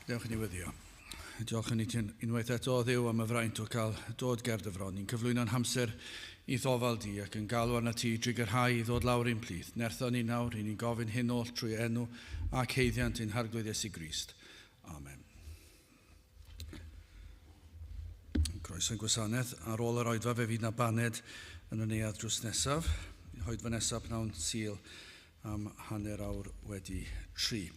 Dewch i ni weddio. Diolch yn i ti unwaith eto o Dduw am y fraint o cael dod ger dy fron. Ni'n cyflwyno'n hamser i'th ofal di ac yn galw arna ti drigyrhau i ddod lawr i'n plith. Nertho ni nawr, i ni'n gofyn hyn oll trwy enw ac heiddiant ein Harglwydd Iesu Grist. Amen. Croeso'n gwasanaeth. Ar ôl yr oedfa fe fydd na baned yn y neuadd drws nesaf. Oedfa nesaf pnawn Sul am 3:30.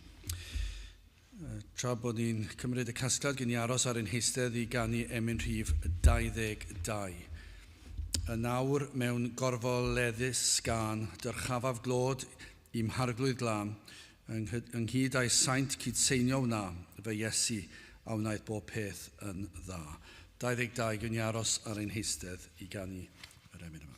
Tra bod ni'n cymryd y casgliad, gyn i aros ar ein heistedd i ganu emyn rhif 22. Yn awr mewn gorfoleddus gân, dyrchafaf glod i'm Harglwydd glân, ynghyd â'i saint cydseinio wna, fy Iesu, a wnaeth bob peth yn dda. 22, gyn i aros ar ein heistedd i ganu yr emyn yma.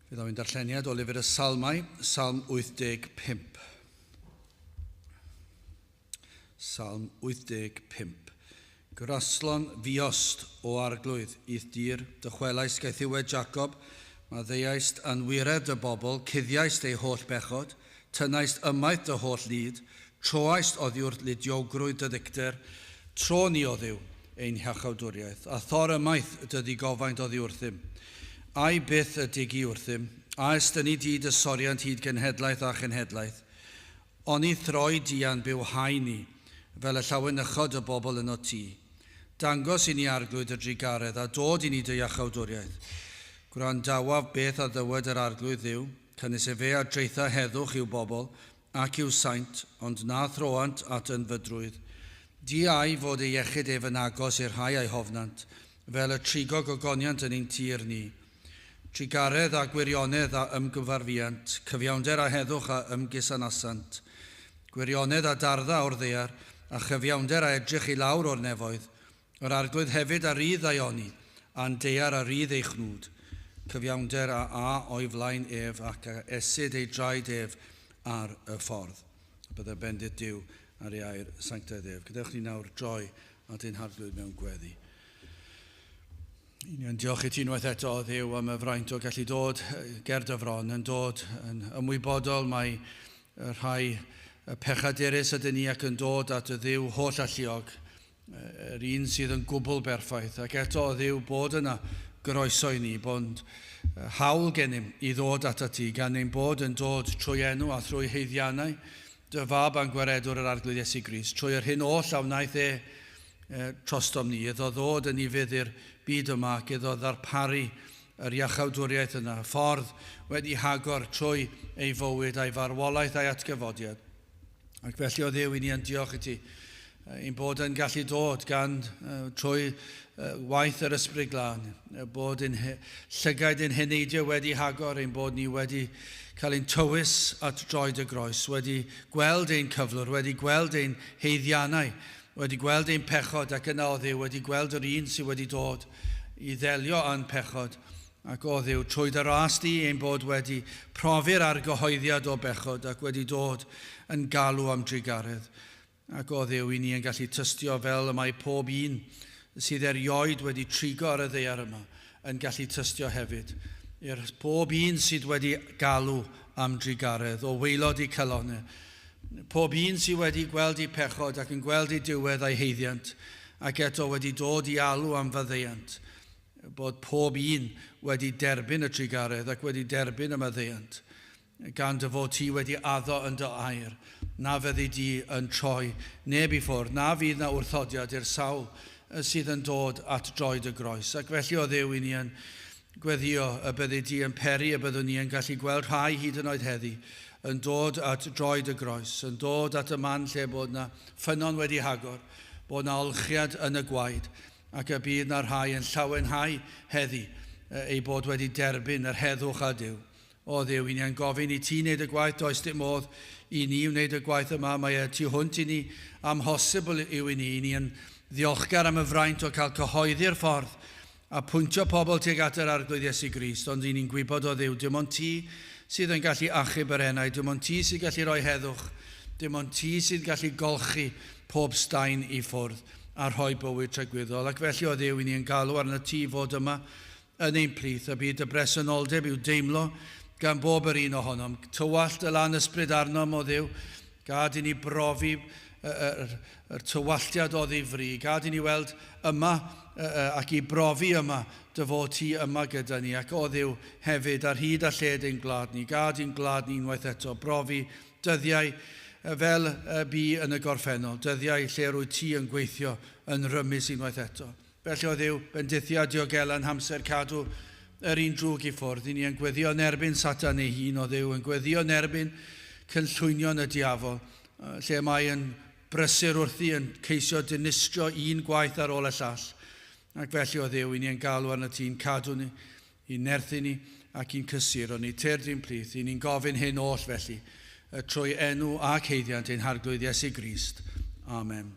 Fe ddaw ein darlleniad o lyfr y Salmau, Salm 85. Salm 85. Graslon fuost, o Arglwydd, i'th dir, dychwelaist gaethiwed Jacob, maddeuaist anwiredd dy bobl, cuddiaist eu holl bechod, tynaist ymaith dy holl lid, troaist oddiwrth ludiogrwydd dy ddicter, tro ni o Dduw, ein hiachawdwriaeth, a thor ymaith dy ddigofaint oddi wrthym. Ai byth y digi wrthym, a estynni di dy soriant hyd genhedlaeth a chenhedlaeth? Oni throi di a'n bywhau ni, fel y llawenychod y bobl ynot ti? Dangos i ni, Arglwydd, dy drugaredd, a dod i ni dy iachawdwriaeth. Gwrandawaf beth a ddywed yr Arglwydd Dduw, canys efe a draetha heddwch i'w bobl, ac i'w saint, ond na throant at ynfydrwydd. Diau fod ei iechyd ef yn agos i'r rhai a'i hofnant, fel y trigog ogoniant yn ein tir ni. Trugaredd a gwirionedd a ymgyfarfuant, cyfiawnder a heddwch a ymgusanasant. Gwirionedd a dardda o'r ddaear, a chyfiawnder a edrych i lawr o'r nefoedd. Yr Arglwydd hefyd a rydd ddaioni, a'n daear a rydd ei chnwd. Cyfiawnder a o'i flaen ef ac a esyd ei draed ef ar y ffordd. Bydde bendith Duw ar ei air sanctaidd ef. Gadewch ni nawr droi at ein harglwydd mewn gweddi. Yn diolch i ti unwaith eto, o Dduw, am y fraint o gallu dod ger dy fron, yn dod yn ymwybodol mai rhai pechadurus ydyn ni ac yn dod at y Dduw holl alluog, yr un sydd yn gwbl berffaith, ac eto, o Dduw, bod yna groeso i ni, bod hawl gennym i ddod atat ti, gan ein bod yn dod trwy enw a thrwy haeddiannau dy fab a'n gwaredwr yr Arglwydd Iesu Grist, trwy yr hyn oll a wnaeth e trostom ni, iddo ddod yn ufudd i'r byd yma ac iddo ddarparu yr iachawdwriaeth yna, ffordd wedi hagor trwy ei fywyd a'i farwolaeth a'i atgyfodiad. Ac felly, o Dduw, i ni yn diolch i ti, ein bod yn gallu dod gan trwy waith yr Ysbryd Glân, bod ein llygaid ein heneidiau wedi hagor, ein bod ni wedi cael ein tywys at droed y groes, wedi gweld ein cyflwr, wedi gweld ein haeddiannau, wedi gweld ein pechod, ac yna, o Dduw, wedi gweld yr un sydd wedi dod i ddelio â'n pechod. Ac o Dduw, trwy dy ras di ein bod wedi profi'r argyhoeddiad o bechod ac wedi dod yn galw am drugaredd. Ac o Dduw, i ni yn gallu tystio fel y mae pob un sydd erioed wedi trigo ar y ddaear yma yn gallu tystio hefyd. I'r pob un sydd wedi galw am drugaredd o waelod eu calonnau. Pob un sydd wedi gweld eu pechod ac yn gweld eu diwedd a'i haeddiant ac eto wedi dod i alw am faddeuant. Bod pob un wedi derbyn y trugaredd ac wedi derbyn y maddeuant, gan dy fod ti wedi addo yn dy air, na fyddi di yn troi neb i ffwrdd, na fydd na wrthodiad i'r sawl sydd yn dod at droed y groes. Ac felly, o Dduw, i ni yn gweddio y byddi di yn peri y byddwn ni yn gallu gweld rhai hyd yn oed heddi yn dod at droed y groes, yn dod at y man lle bod na ffynnon wedi hagor, bod na olchiad yn y gwaed, ac y bydd na rhai yn llawenhau heddi eu bod wedi derbyn yr heddwch â Duw. O Dduw, i ni yn gofyn i ti wneud y gwaith, does dim modd i ni wneud y gwaith yma, mae e tu hwnt i ni, amhosibl yw i ni, i ni yn ddiolchgar am y fraint o cael cyhoeddi'r ffordd a pwyntio pobl tuag at yr Arglwydd Iesu Grist, ond i ni'n gwybod, o Dduw, dim ond ti sydd yn gallu achub yr enaid, dim ond ti sydd gallu rhoi heddwch, dim ond ti sydd gallu golchi pob staen i ffwrdd a rhoi bywyd tragwyddol. Ac felly, o Dduw, i ni yn galw arno ti fod yma yn ein plith, a bydd dy bresenoldeb i'w deimlo gan bob yr un ohonom. Tywallt y lan ysbryd arnom, o Dduw, gad i ni brofi yr tywalltiad o ddifri. Gad i ni weld yma ac i brofi yma dy fod ti yma gyda ni, ac o Dduw hefyd ar hyd a lled ein gwlad ni. Gad i'n gwlad ni unwaith eto brofi dyddiau fel bu yn y gorffennol, dyddiau lle rwyt ti yn gweithio yn rymus unwaith eto. Felly, o Dduw, bendithia diogela'n hamser, cadw yr un drwg i ffwrdd. I ni yn gweddio yn erbyn Satan ei hun, o Dduw, yn gweddio yn erbyn cynllwynion y diafol, lle mae yn brysur wrthi yn ceisio dinistrio un gwaith ar ôl y llall. Ac felly, o Dduw, i ni yn galw arno ti'n cadw ni, i'n nerthu ni ac i'n cysuro ni. Tyrd i'n plith, i ni'n gofyn hyn oll felly, trwy enw ac haeddiant ein Harglwydd Iesu Grist. Amen.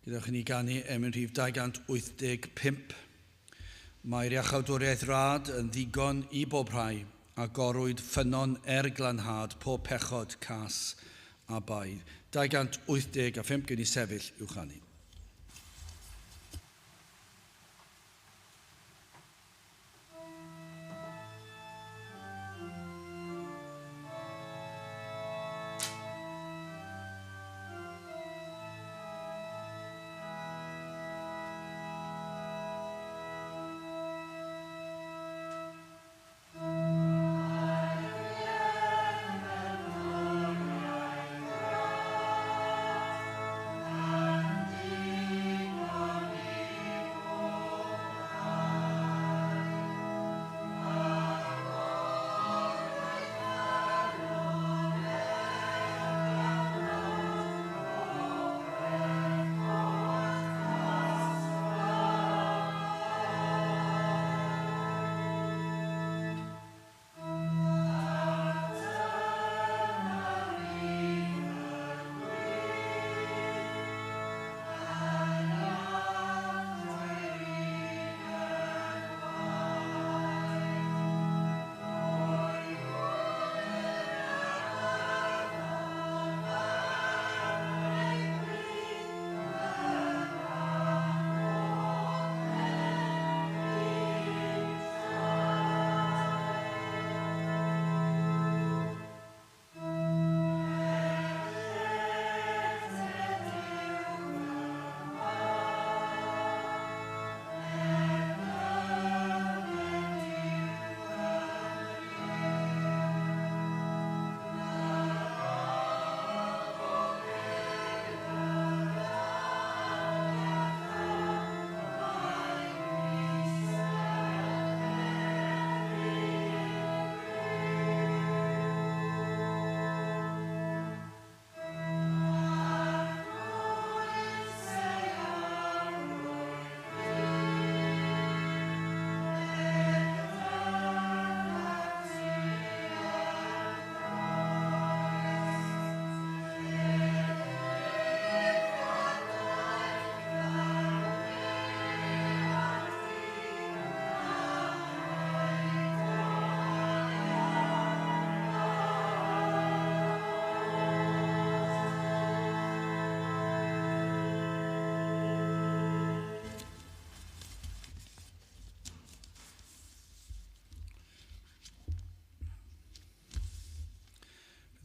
Gadewch i ni ganu emyn rhif 285. Mae'r iachawdwriaeth rad yn ddigon i bob rhai, a gorwyd ffynnon er glanhad pob pechod cas a bai. 285 gen i sefyll i'w chanu.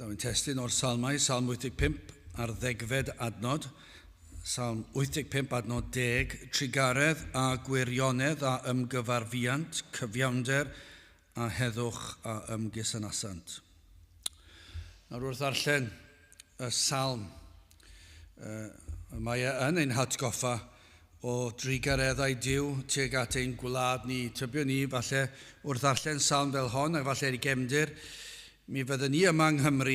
Daw'n testun o'r Salmau, Salm 85 ar ddegfed adnod, Salm 85 adnod 10, trugaredd a gwirionedd a ymgyfarfiant, cyfiawnder a heddwch a ymgysanasant. Nawr wrth ddarllen y salm, mae e yn ein hatgoffa o drugareddau Duw tuag at ein gwlad ni. Tybiwn ni, falle, wrth ddarllen salm fel hon, ac falle i gefndir, mi fyddwn ni yma yng Nghymru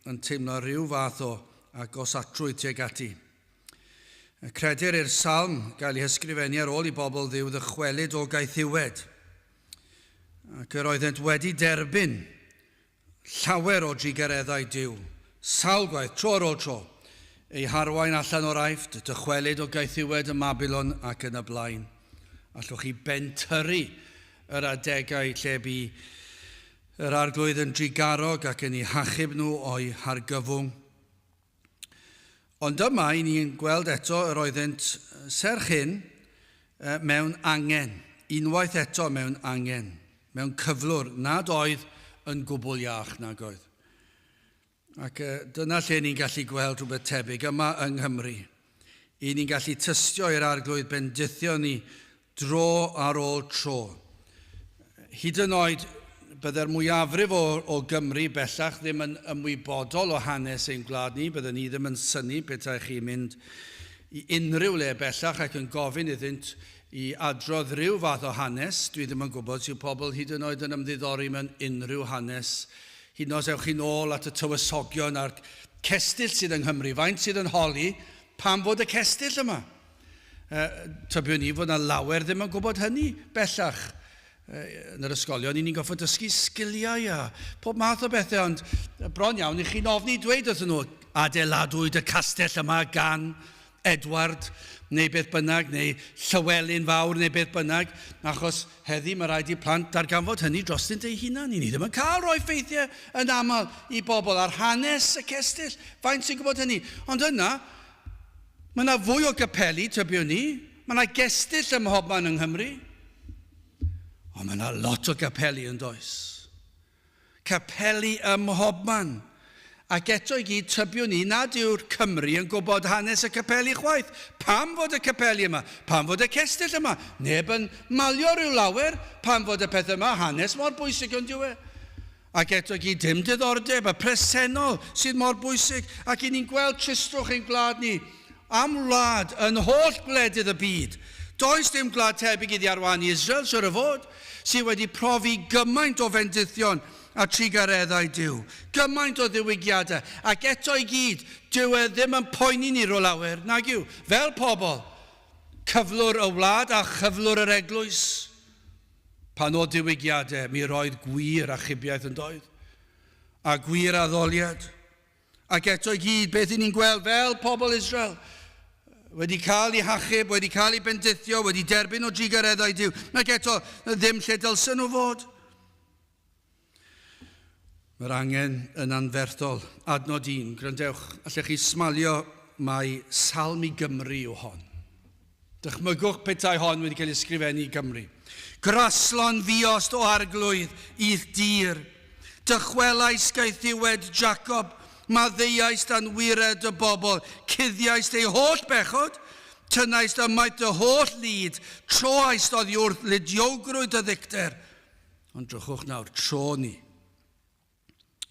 yn teimlo rhyw fath o agosatrwydd tuag ati. Credir i'r salm gael ei hysgrifennu ar ôl i bobl Dduw ddychwelyd o gaethiwed, ac yr oeddent wedi derbyn llawer o drugareddau Duw, sawl gwaith, tro ar ôl tro, eu harwain allan o'r Aifft, dychwelyd o gaethiwed ym Mabilon ac yn y blaen. Allwch chi bentyrru yr adegau lle bu yr Arglwydd yn drugarog ac yn eu hachub nhw o'u hargyfwng? Ond yma, i ni'n gweld eto yr oeddent serch hyn mewn angen, unwaith eto mewn angen, mewn cyflwr nad oedd yn gwbl iach nag oedd. Ac dyna lle ni'n gallu gweld rhywbeth tebyg yma yng Nghymru. I ni'n gallu tystio i'r Arglwydd bendithio ni dro ar ôl tro. Hyd yn oed bydde'r mwyafrif o, o Gymru bellach ddim yn ymwybodol o hanes ein gwlad ni, bydden ni ddim yn synnu petai chi'n mynd i unrhyw le bellach ac yn gofyn iddynt i adrodd rhyw fath o hanes. Dwi ddim yn gwybod sy'n pobl hyd yn oed yn ymddiddori mewn unrhyw hanes. Hyd yn oed os ewch chi'n ôl at y tywysogion a'r cestyll sydd yng Nghymru, faint sydd yn holi pam fod y cestyll yma? Tybiwn i fod yna lawer ddim yn gwybod hynny bellach. Yn yr ysgolion, i ni'n goffod dysgu sgiliau a pob math o bethau, ond bron iawn i chi'n ofni dweud wrthyn nhw, adeiladwyd y castell yma gan Edward neu beth bynnag, neu Llywelyn Fawr neu beth bynnag, achos heddi mae rhaid i plant darganfod hynny drostynt eu hunain. I ni ddim yn cael rhoi ffeithiau yn aml i bobl ar hanes y cestyll. Faint sy'n gwybod hynny? Ond yna, mae yna fwy o gapeli, tybiwn ni. Mae yna gestyll ym mhobman yng Nghymru. Ond mae yna lot o gapeli yn does. Capeli ym mhobman. Ac eto i gyd tybiwn i nad yw'r Cymry yn gwybod hanes y capeli chwaith. Pam fod y capeli yma? Pam fod y cestyll yma? Neb yn malio rhyw lawer pam fod y peth yma, hanes mor bwysig on'd yw e? Ac eto i gyd dim diddordeb, y presennol sydd mor bwysig, ac i ni'n gweld tristwch ein gwlad ni am wlad yn holl gwledydd y byd. Does dim gwlad tebyg iddi ar wahân i Israel, siwr o fod, sydd wedi profi gymaint o fendithion a trugareddau Duw, gymaint o ddiwygiadau, ac eto i gyd, dyw e ddim yn poeni ni rhyw lawer, nag yw? Fel pobl, cyflwr y wlad a chyflwr yr eglwys. Pan oedd diwygiadau, mi roedd gwir achubiaeth yn doedd, a gwir addoliad. Ac eto i gyd, beth i ni'n gweld fel pobl Israel, wedi cael eu hachub, wedi cael eu bendithio, wedi derbyn o drugareddau Duw, ac eto ddim lle dylsen nhw fod. Mae'r angen yn anferthol. Adnod un, gwrandewch, allech chi smalio mai salm i Gymru yw hon. Dychmygwch petai hon wedi cael ei ysgrifennu i Gymru. Graslon fuost o arglwydd i'th dir. Dychwelais gaethiwed Jacob, maddeuaist anwired y bobl, cuddiaist eu holl bechod, tynnaist ymaith dy holl lid, troaist oddi wrth ludiowgrwydd dy ddicter. Ond drychwch nawr, tro ni.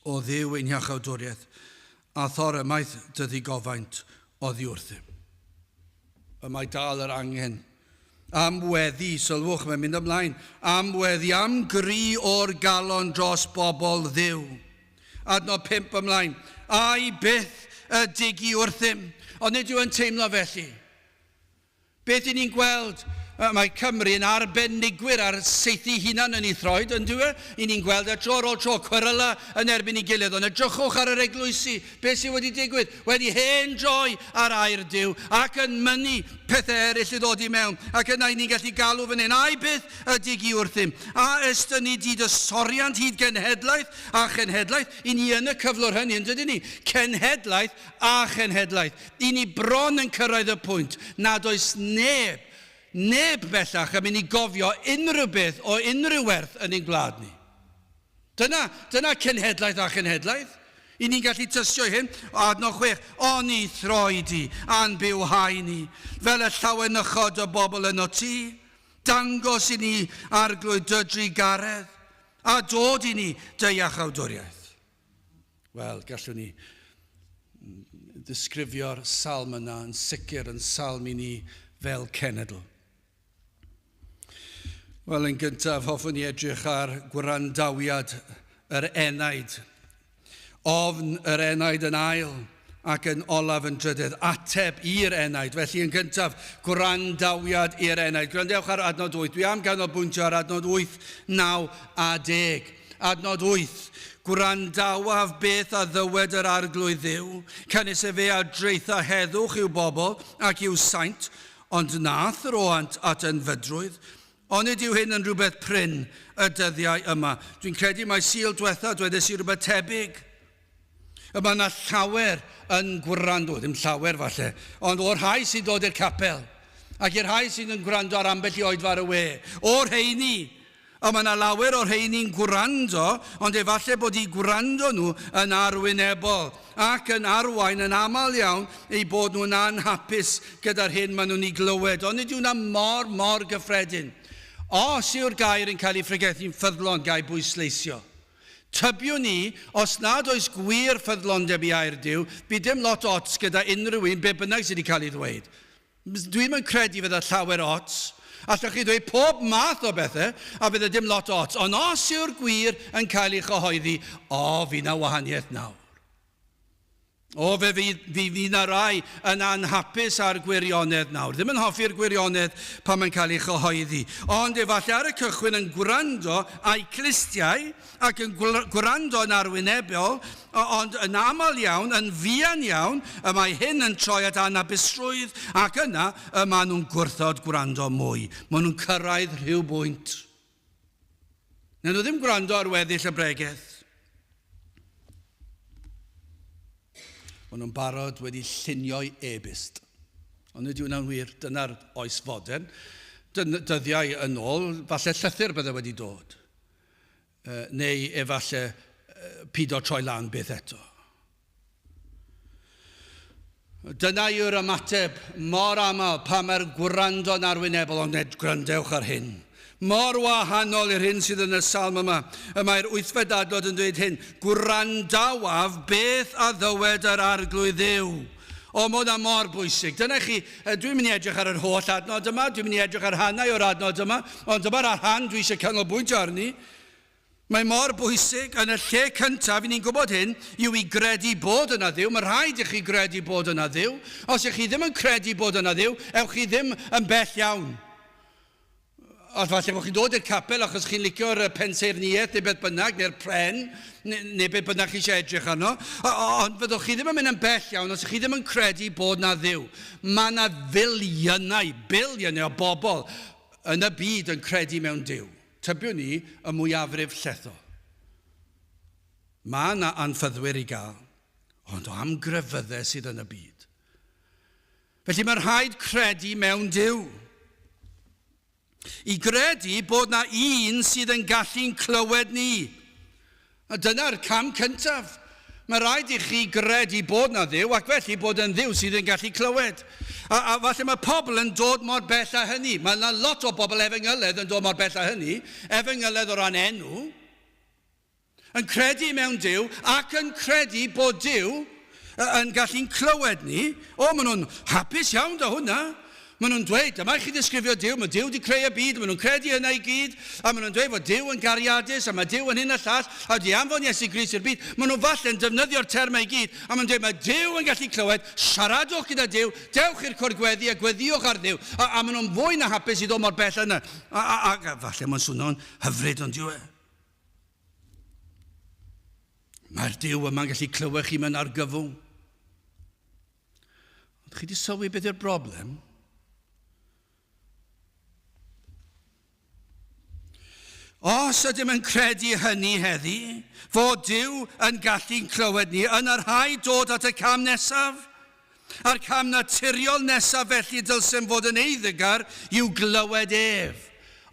O Dduw ein hiachawdwriaeth, a thor ymaith dy ddigofaint oddi wrthym. Y mae dal yr angen am weddi, sylwch, mae'n mynd ymlaen, am weddi, am gri o'r galon dros bobl Dduw. Adnod 5 ymlaen, ai byth y digi wrthym, ond nid yw yn teimlo felly. Beth 'y ni'n gweld? Mae Cymru yn arbenigwyr ar saethu hunan yn ei throed, yn dyw e? Y ni'n gweld e tro ar ôl tro, cweryla yn erbyn ei gilydd. Ond edrychwch ar yr eglwysi, beth sydd wedi digwydd? Wedi hen droi ar air Duw ac yn mynnu pethau eraill i ddod i mewn. Ac yna 'y ni'n gallu galw fan hyn, ai byth y dig i wrthym? A estynnu di dy soriant hyd genhedlaeth a chenhedlaeth? Y ni yn y cyflwr hynny, yn dydyn ni? Cenhedlaeth a chenhedlaeth. I ni bron yn cyrraedd y pwynt nad oes neb, neb bellach yn mynd i gofio unrhyw beth o unrhyw werth yn ein gwlad ni. Dyna, dyna cenhedlaeth a chenhedlaeth. I ni'n gallu tystio i hyn. Adnod 6, Oni throi di a'n bywhau ni, fel y llawenychod y bobl yno ti. Dangos i ni, Arglwydd, dy drugaredd, a dod i ni dy iachawdwriaeth. Wel, gallwn ni ddisgrifio'r salm yna yn sicr yn salm i ni fel cenedl. Wel, yn gyntaf, hoffwn i edrych ar gwrandawiad yr enaid. Ofn yr enaid yn ail ac yn olaf yn drydedd. Ateb i'r enaid. Felly, yn gyntaf, gwrandawiad i'r enaid. Gwrandewch ar adnod 8. Dwi am ganolbwyntio ar adnod 8, 9 a 10. Adnod 8, Gwrandawaf beth a ddywed yr Arglwydd Dduw, canys efe a draetha heddwch i'w bobl ac i'w saint, ond na throant at ynfydrwydd. Onid yw hyn yn rhywbeth prin y dyddiau yma? Dwi'n credu mai Sul dwetha dwedes i rhywbeth tebyg. Y mae yna llawer yn gwrando, ddim llawer falle, ond o'r rhai sy'n dod i'r capel, ac i'r rhai sy'n yn gwrando ar ambell i oedfa ar y we, o'r rheini, A mae yna lawer o'r rheini'n gwrando, ond efallai bod eu gwrando nhw yn arwynebol ac yn arwain yn aml iawn eu bod nhw'n anhapus gyda'r hyn maen nhw'n ei glywed. Ond nid yw hwnna mor, mor gyffredin. Os yw'r gair yn cael ei phregethu'n ffyddlon, ga i bwysleisio. Tybiwn i, os nad oes gwir ffyddlondeb i air Duw, bydd dim lot ots gyda unrhyw un, be bynnag sydd wedi cael ei ddweud. Dwi'm yn credu fydda llawer ots. Allwch chi ddweud pob math o bethau a fydda dim lot ots. Ond os yw'r gwir yn cael ei chyhoeddi, o, fydd 'na wahaniaeth nawr. O, fe fydd, fi fydd na rai yn anhapus â'r gwirionedd nawr. Ddim yn hoffi'r gwirionedd pan mae'n cael ei chyhoeddi. Ond efallai ar y cychwyn yn gwrando a'i clustiau ac yn gwrando yn arwynebol, ond yn aml iawn, yn fuan iawn, y mae hyn yn troi at anhapusrwydd ac yna y maen nhw'n gwrthod gwrando mwy. Maen nhw'n cyrraedd rhyw bwynt. Nawn nhw ddim gwrando ar weddill y bregeth. Maen nhw'n barod wedi llunio'i e-byst. Ond nid yw hwnna'n wir. Dyna'r oes fodern. Dyddiau yn ôl, falle llythyr bydde wedi dod. Neu efallai pido troi lan byth eto. Dyna yw'r ymateb mor aml pan mae'r gwrando'n arwynebol, ond nid gwrandewch ar hyn. Mor wahanol i'r hyn sydd yn y salm yma. Y mae'r wythfed adnod yn dweud hyn, Gwrandawaf beth a ddywed yr Arglwydd Dduw. O, mae hwnna mor bwysig. Dyna chi, dwi'n mynd i edrych ar yr holl adnod yma, dwi'n mynd i edrych ar rhannau o'r adnod yma, ond dyma'r rhan dwi eisiau canolbwyntio arni. Mae mor bwysig, yn y lle cyntaf, i ni'n gwybod hyn, yw i gredu bod yna Dduw. Mae rhaid i chi gredu bod yna Dduw. Os ych chi ddim yn credu bod yna Dduw, ewch chi ddim yn bell iawn. Os falle bod chi'n dod i'r capel achos chi'n licio'r pensaernïaeth neu beth bynnag, neu'r pren, neu, neu beth bynnag chi eisiau edrych arno. Ond fyddwch chi ddim yn mynd yn bell iawn os ych chi ddim yn credu bod na Dduw. Mae yna filiynau, biliynau o bobl yn y byd yn credu mewn Duw. Tybiwn i, y mwyafrif llethol. Mae yna anffyddwyr i gael, ond o am grefyddau sydd yn y byd. Felly mae rhaid credu mewn Duw. I gredu bod na un sydd yn gallu'n clywed ni. A dyna'r cam cyntaf. Mae rhaid i chi gredu bod na Dduw ac felly bod yn Dduw sydd yn gallu clywed. A, a falle mae pobl yn dod mor bell â hynny. Mae yna lot o bobl efengyledd yn dod mor bell â hynny. Efengyledd o ran enw. Yn credu mewn Duw ac yn credu bod Duw yn gallu'n clywed ni. O, maen nhw'n hapus iawn da hwnna. Maen nhw'n dweud, dyma i chi ddisgrifio Duw, mae Duw wedi creu y byd, maen nhw'n credu hynna i gyd, a maen nhw'n dweud fod Duw yn gariadus, a mae Duw yn hyn a llall, a wedi anfon Iesu Grist i'r byd. Maen nhw falle'n defnyddio'r termau i gyd, a maen nhw'n dweud, mae Duw yn gallu clywed, siaradwch gyda Duw, dewch i'r cwr gweddi a gweddïwch ar Dduw. A, a maen nhw'n fwy na hapus i ddod mor bell yna. A, a, a, a falle mae'n swnio'n hyfryd, ond dyw e. Mae'r Duw yma'n gallu clywed chi mewn argyfwng. Ond chi wedi sylwi beth yw'r broblem? Os ydym yn credu hynny heddi, fod Duw yn gallu'n clywed ni, yna rhaid dod at y cam nesaf. A'r cam naturiol nesaf felly dylsem fod yn eiddgar i'w glywed ef.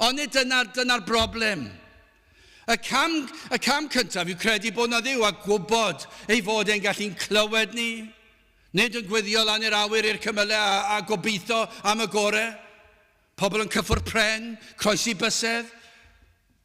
Ond nid dyna'r dyna broblem. Y cam, y cam cyntaf yw credu bod 'na Dduw a gwybod ei fod e'n gallu'n clywed ni. Nid yn gwyddio lan i'r awyr i'r cymylau a, a gobeithio am y gore. Pobl yn cyffwrdd pren, croesi bysedd.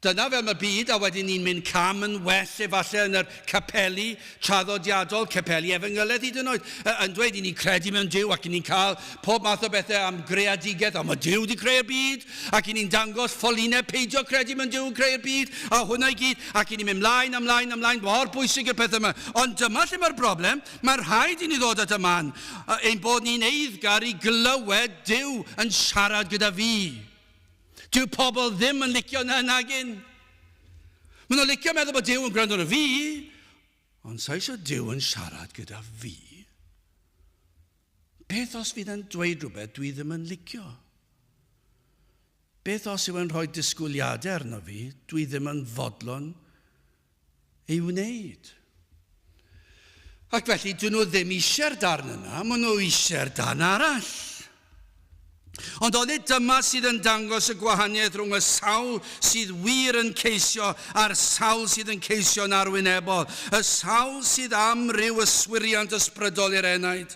Dyna fel mae'r byd, a wedyn ni'n mynd cam yn well efallai yn yr capeli traddodiadol, capeli efengyledd hyd yn oed, yn dweud i ni'n credu mewn Duw ac i ni'n cael pob math o bethau am greadigaeth, a mae Duw wedi creu'r byd, ac i ni'n dangos ffolineb peidio credu mewn Duw yn creu'r byd, a hwnna i gyd, ac i ni'n mynd mlaen, a mlaen, a mlaen, mor bwysig yw'r pethau yma. Ond dyma lle mae'r broblem, mae rhaid i ni ddod at y man, ein bod ni'n eiddgar i glywed Duw yn siarad gyda fi. Dyw pobl ddim yn licio na nagin. Maen nhw'n licio meddwl bod Duw yn gwrando arno fi, ond sa eisiau Duw yn siarad gyda fi. Beth os fydd e'n dweud rhywbeth dwi ddim yn licio? Beth os yw e'n rhoi disgwyliadau arno fi dwi ddim yn fodlon ei wneud? Ac felly, dyn nhw ddim eisiau'r darn yna, maen nhw eisiau'r darn arall. Ond onid dyma sydd yn dangos y gwahaniaeth rhwng y sawl sydd wir yn ceisio a'r sawl sydd yn ceisio'n arwynebol, y sawl sydd am ryw yswiriant ysbrydol i'r enaid?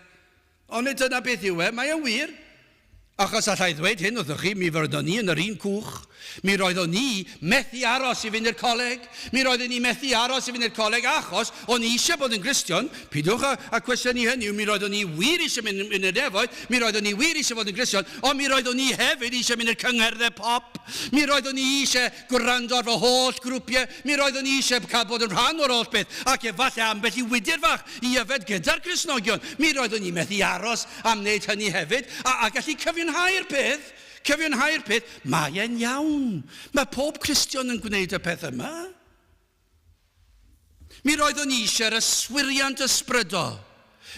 Onid dyna beth yw e? Mae e'n wir. Achos alla i ddweud hyn wrthoch chi, mi roeddwn ni yn yr un cwch. Mi roeddwn ni methu aros i fynd i'r coleg. Mi roeddwn ni methu aros i fynd i'r coleg achos o'n i eisiau bod yn Gristion. Peidiwch â, â cwestiynu hynny, mi roeddwn ni wir eisiau mynd, mynd i'r nefoedd, mi roeddwn ni wir eisiau fod yn Gristion, ond mi roeddwn ni hefyd eisiau mynd i'r cyngherddau pop. Mi roeddwn ni eisiau gwrando ar fy holl grwpiau, mi roeddwn i eisiau cael bod yn rhan o'r holl beth, ac efallai ambell i wydr fach i yfed gyda'r Cristnogion. Mi roeddwn i methu aros am wneud hynny hefyd, a, a gallu cyfiawnhau'r peth, cyfiawnhau'r peth, mae e'n iawn. Mae pob Cristion yn gwneud y peth yma. Mi roeddwn i eisiau'r yswiriant ysbrydol.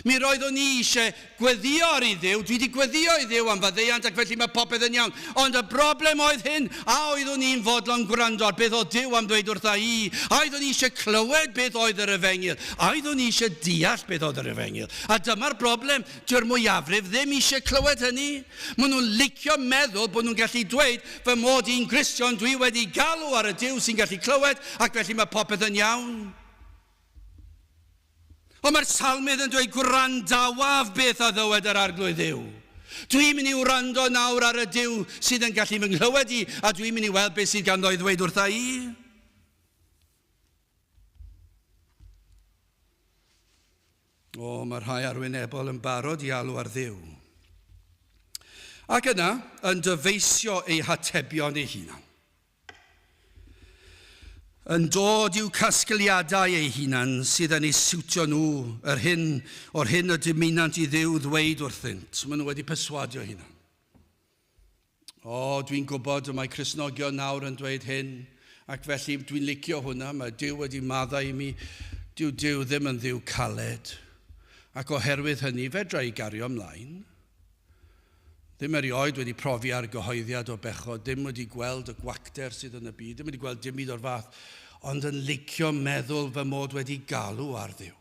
Mi roeddwn i eisiau gweddio ar i Dduw, dwi wedi gweddio i Dduw am faddeuant ac felly mae popeth yn iawn. Ond y broblem oedd hyn, a oeddwn i'n fodlon gwrando ar beth oedd Duw am ddweud wrtha i? A oeddwn i eisiau clywed beth oedd yr efengyl? A oeddwn i eisiau deall beth oedd yr efengyl? A dyma'r broblem, dyw'r mwyafrif ddim eisiau clywed hynny. Maen nhw'n licio meddwl bod nhw'n gallu dweud fy mod i'n Gristion, dwi wedi galw ar y Duw sy'n gallu clywed ac felly mae popeth yn iawn. Ond mae'r salmydd yn dweud, Gwrandawaf beth a ddywed yr Arglwydd Dduw. Dwi'n mynd i wrando nawr ar y Duw sydd yn gallu fy nghlywed i, a dwi'n mynd i weld beth sydd ganddo i ddweud wrtha i. O, mae rhai arwynebol yn barod i alw ar Dduw. Ac yna, yn dyfeisio eu hatebion eu hunan. Yn dod i'w casgliadau eu hunan sydd yn eu siwtio nhw, yr hyn, o'r hyn y dymunant i Dduw ddweud wrthynt. Maen nhw wedi perswadio hunan. O, dwi'n gwybod y mae Cristnogion nawr yn dweud hyn, ac felly dwi'n licio hwnna, mae Duw wedi maddau i mi. Dyw Duw ddim yn Dduw caled, ac oherwydd hynny fedra i gario ymlaen. Ddim erioed wedi profi argyhoeddiad o bechod, ddim wedi gweld y gwacter sydd yn y byd, ddim wedi gweld dim byd o'r fath, ond yn licio meddwl fy mod wedi galw ar Dduw.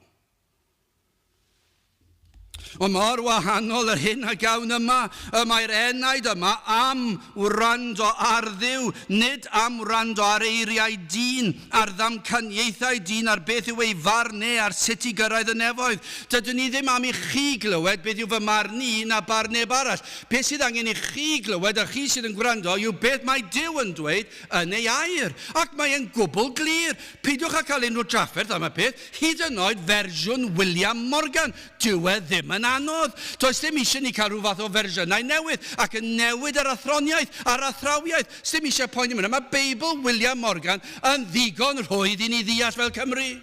Ond mor wahanol yr hyn a gawn yma, y mae'r enaid yma am wrando ar Dduw, nid am wrando ar eiriau dyn, ar ddamcaniaethau dyn, ar beth yw ei farn e, ar sut i gyrraedd y nefoedd. Dydyn ni ddim am i chi glywed beth yw fy marn i na barn neb arall. Beth sydd angen i chi glywed, a chi sydd yn gwrando, yw beth mae Duw yn dweud yn ei air. Ac mae e'n gwbl glir. Peidiwch â cael unrhyw drafferth am y peth, hyd yn oed fersiwn William Morgan. Dyw e ddim yn anodd. Does dim eisiau ni cael rhyw fath o fersiynau newydd ac yn newid yr athroniaeth a'r athrawiaeth. Sdim eisiau poeni am hynna. Mae Beibl William Morgan yn ddigon rhwydd i ni ddeall fel Cymry.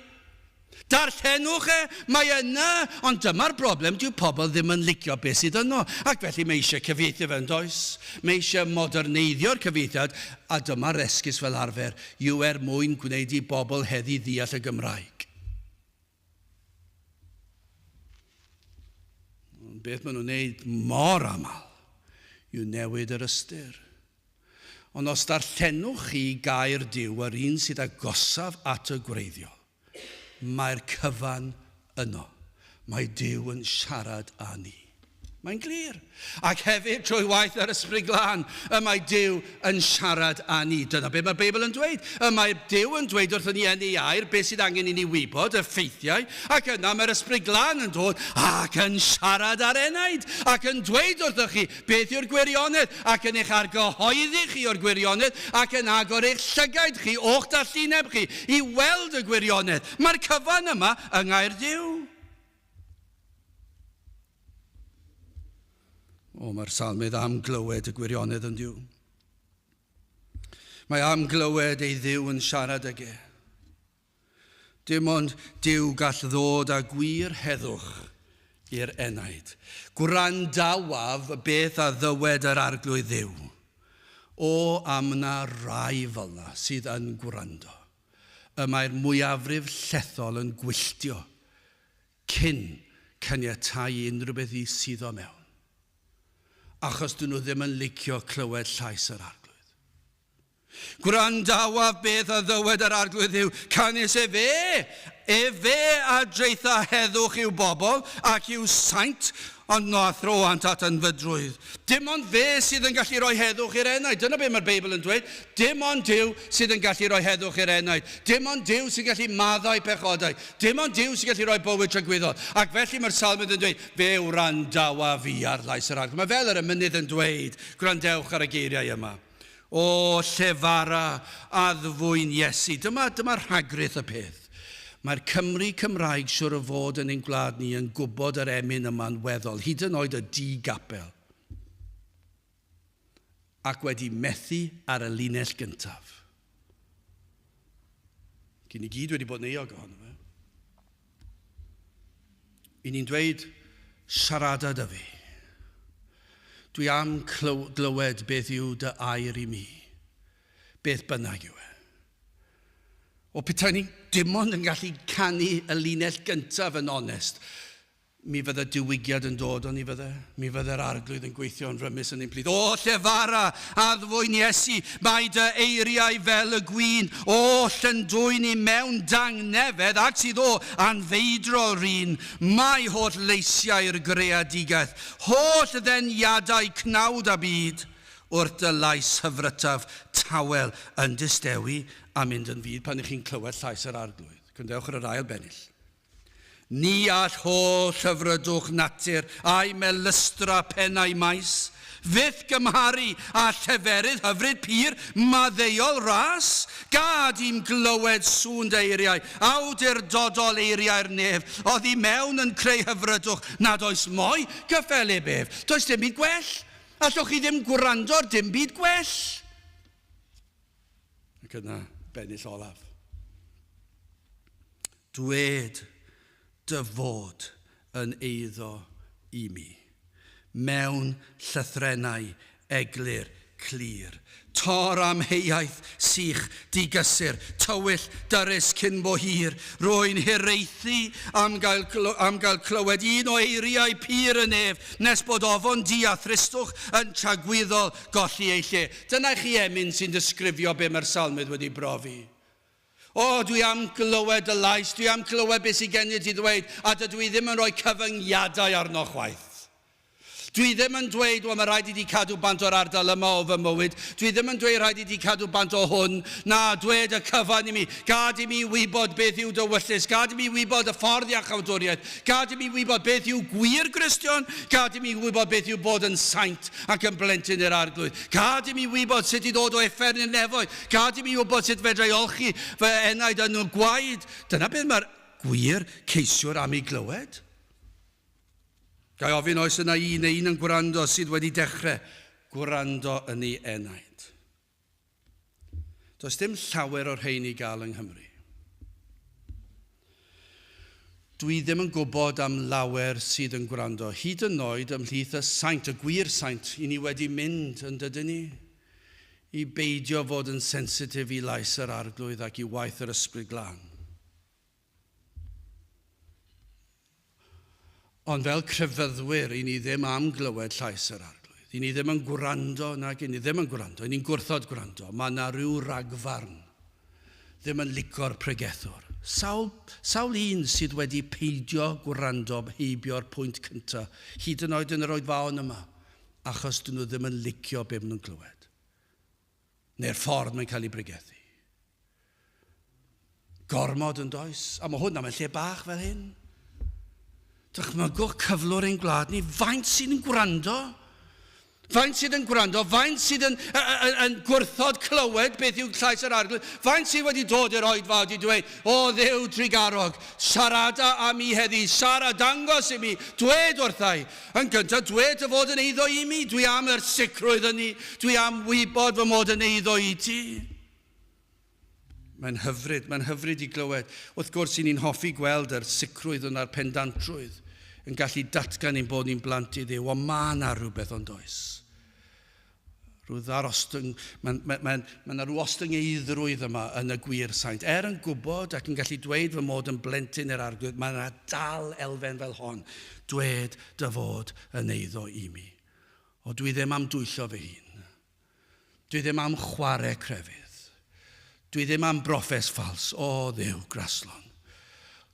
Darllenwch e, mae yna, ond dyma'r broblem, dyw pobl ddim yn licio beth sydd yno, ac felly mae eisiau cyfieithu fe, yn does? Mae eisiau moderneiddio'r cyfieithiad, a dyma'r esgus fel arfer, yw er mwyn gwneud i bobl heddi ddeall y Gymraeg. Ond beth maen nhw'n wneud mor aml yw newid yr ystyr. Ond os darllenwch chi gair Duw, yr un sydd agosaf at y gwreiddiol, mae'r cyfan yno. Mae Duw yn siarad â ni. Mae'n glir. Ac hefyd, trwy waith yr Ysbryd Glân, y mae Duw yn siarad â ni. Dyna beth mae'r Beibl yn dweud. Y mae Duw yn dweud wrthyn ni yn ei air beth sydd angen i ni wybod, y ffeithiau, ac yna mae'r Ysbryd Glân yn dod ac yn siarad â'r enaid, ac yn dweud wrthych chi beth yw'r gwirionedd, ac yn eich argyhoeddi chi o'r gwirionedd, ac yn agor eich llygaid chi o'ch dallineb chi i weld y gwirionedd. Mae'r cyfan yma yng ngair Duw. O, mae'r salmydd am glywed y gwirionedd yn Duw. Mae am glywed ei Dduw yn siarad ag e. Dim ond Duw gall ddod â gwir heddwch i'r enaid. Gwrandawaf beth a ddywed yr Arglwydd Dduw. O, am na rai fel na sydd yn gwrando. Y mae'r mwyafrif llethol yn gwylltio cyn caniatáu i unrhyw beth i suddo mewn, achos dyn nhw ddim yn licio clywed llais yr Arglwydd. Gwrandawaf beth a ddywed yr Arglwydd Dduw, canys efe, efe a draetha heddwch i'w bobl ac i'w saint, ond na throant at ynfydrwydd. Dim ond fe sydd yn gallu rhoi heddwch i'r enaid. Dyna beth mae'r Beibl yn dweud. Dim ond Duw sydd yn gallu rhoi heddwch i'r enaid. Dim ond Duw sy'n gallu maddau pechodau. Dim ond Duw sy'n gallu rhoi bywyd tragwyddol. Ac felly mae'r salmydd yn dweud, fe wrandawa fi ar lais yr Arglwydd. Mae fel yr emynydd yn dweud, gwrandewch ar y geiriau yma. O, llefara addfwyn Iesu. Dyma, dyma rhagrith y peth. Mae'r Cymry Cymraeg siwr o fod yn ein gwlad ni yn gwybod yr emyn yma'n weddol, hyd yn oed y di-gapel. Ac wedi methu ar y linell gyntaf. Gyn ni gyd wedi bod yn euog ohono fe. I ni'n dweud, siarada dy fi. Dwi am glywed beth yw dy air i mi, beth bynnag yw e. O petai ni dim ond yn gallu canu y linell gyntaf yn onest, Mi fydde diwygiad yn dod, oni fydde? Mi fydde'r Arglwydd yn gweithio yn rymus yn ein plith. O, llefara, addfwyn Iesu, mae dy eiriau fel y gwin, oll yn dwyn i mewn dangnefedd, ac sydd o anfeidrol rin. Mae holl leisiau'r greadigaeth, holl ddeniadau cnawd a byd, wrth dy lais hyfrytaf tawel yn distewi a mynd yn fud pan ych chi'n clywed llais yr Arglwydd. Gwrandewch ar yr ail bennill. Ni all holl hyfrydwch natur a'i melystra pennau maes, fyth gymharu â lleferydd hyfryd pur maddeuol ras. Gad i'm glywed sŵn dy eiriau, awdurdodol eiriau'r nef, oddi mewn yn creu hyfrydwch nad oes mo'i gyffelyb ef. Does dim byd gwell. Allwch chi ddim gwrando ar dim byd gwell. Ac yna, bennill olaf. Dwed dy fod yn eiddo i mi. Mewn llythrennau eglur clir. Tor amheuaeth sych digysur, tywyll dyrys cyn bo hir. Rwy'n hiraethu am gael, am gael clywed un o eiriau pur y nef, nes bod ofon du a thristwch yn tragwyddol golli ei lle. Dyna i chi emyn sy'n disgrifio be mae'r salmydd wedi brofi. O, dwi am glywed dy lais, dwi am glywed beth sydd gennyt i ddweud, a dydw i ddim yn rhoi cyfyngiadau arno chwaith. Dwi ddim yn dweud, wel, mae rhaid i ti cadw bant o'r ardal yma o fy mywyd. Dwi ddim yn dweud rhaid i ti cadw bant o hwn. Na, dwed y cyfan i mi. Gad i mi wybod beth yw dy wyllys. Gad i mi wybod y ffordd iachawdwriaeth. Gad i mi wybod beth yw gwir Gristion. Gad i mi wybod beth yw bod yn saint ac yn blentyn i'r Arglwydd. Gad i mi wybod sut i ddod o uffern i'r nefoedd. Gad i mi wybod sut fedra i olchi fy enaid yn y gwaed. Dyna beth mae'r gwir ceisiwr am ei glywed. Ga i ofyn oes yna un neu un yn gwrando sydd wedi dechrau gwrando yn ei enaid? Does dim llawer o'r rhain i gael yng Nghymru. Dwi ddim yn gwybod am lawer sydd yn gwrando, hyd yn oed ymhlith y saint, y gwir saint, i ni wedi mynd, yn dydyn ni? I beidio fod yn sensitif i lais yr Arglwydd ac i waith yr Ysbryd Glân. Ond fel crefyddwyr, i ni ddim am glywed llais yr Arglwydd. I ni ddim yn gwrando, nag i ni ddim yn gwrando, i ni'n gwrthod gwrando. Mae yna rhyw ragfarn. Ddim yn lico'r pregethwr. Sawl, sawl un sydd wedi peidio gwrando heibio'r pwynt cyntaf, hyd yn oed yn yr oedfaon yma, achos dyn nhw ddim yn licio be maen nhw'n clywed. Neu'r ffordd mae'n cael ei bregethu. Gormod yn does? A mae hwn am y lle bach fel hyn. Dychmygwch cyflwr ein gwlad ni. Faint sydd yn gwrando? Faint sydd yn gwrando? Faint sydd yn, yn, yn gwrthod clywed beth yw llais yr Arglwydd? Faint sydd wedi dod i'r oedfa wedi dweud, o Dduw trugarog, siarada â mi heddi, siarad, dangos i mi, dwed wrthai. Yn gyntaf, dwed dy fod yn eiddo i mi. Dwi am yr sicrwydd ynni. Dwi am wybod fy mod yn eiddo i ti. Mae'n hyfryd, mae'n hyfryd i glywed. Wrth gwrs, i ni'n hoffi gweld yr sicrwydd yna'r pendantrwydd yn gallu datgan ein bod ni'n blant i Dduw, ond mae yna rhywbeth ond oes. Rhyw ddarostwng, mae'n ma, ma, ma yna rhyw ostyngeiddrwydd yma yn y gwir saint. Er yn gwybod ac yn gallu dweud fy mod yn blentyn i'r Arglwydd, mae yna dal elfen fel hon. Dwed dy fod yn eiddo i mi. O, dwi ddim am dwyllo fy hun. Dwi ddim am chwarae crefydd. Dwi ddim am broffes ffals. O, Dduw, graslon.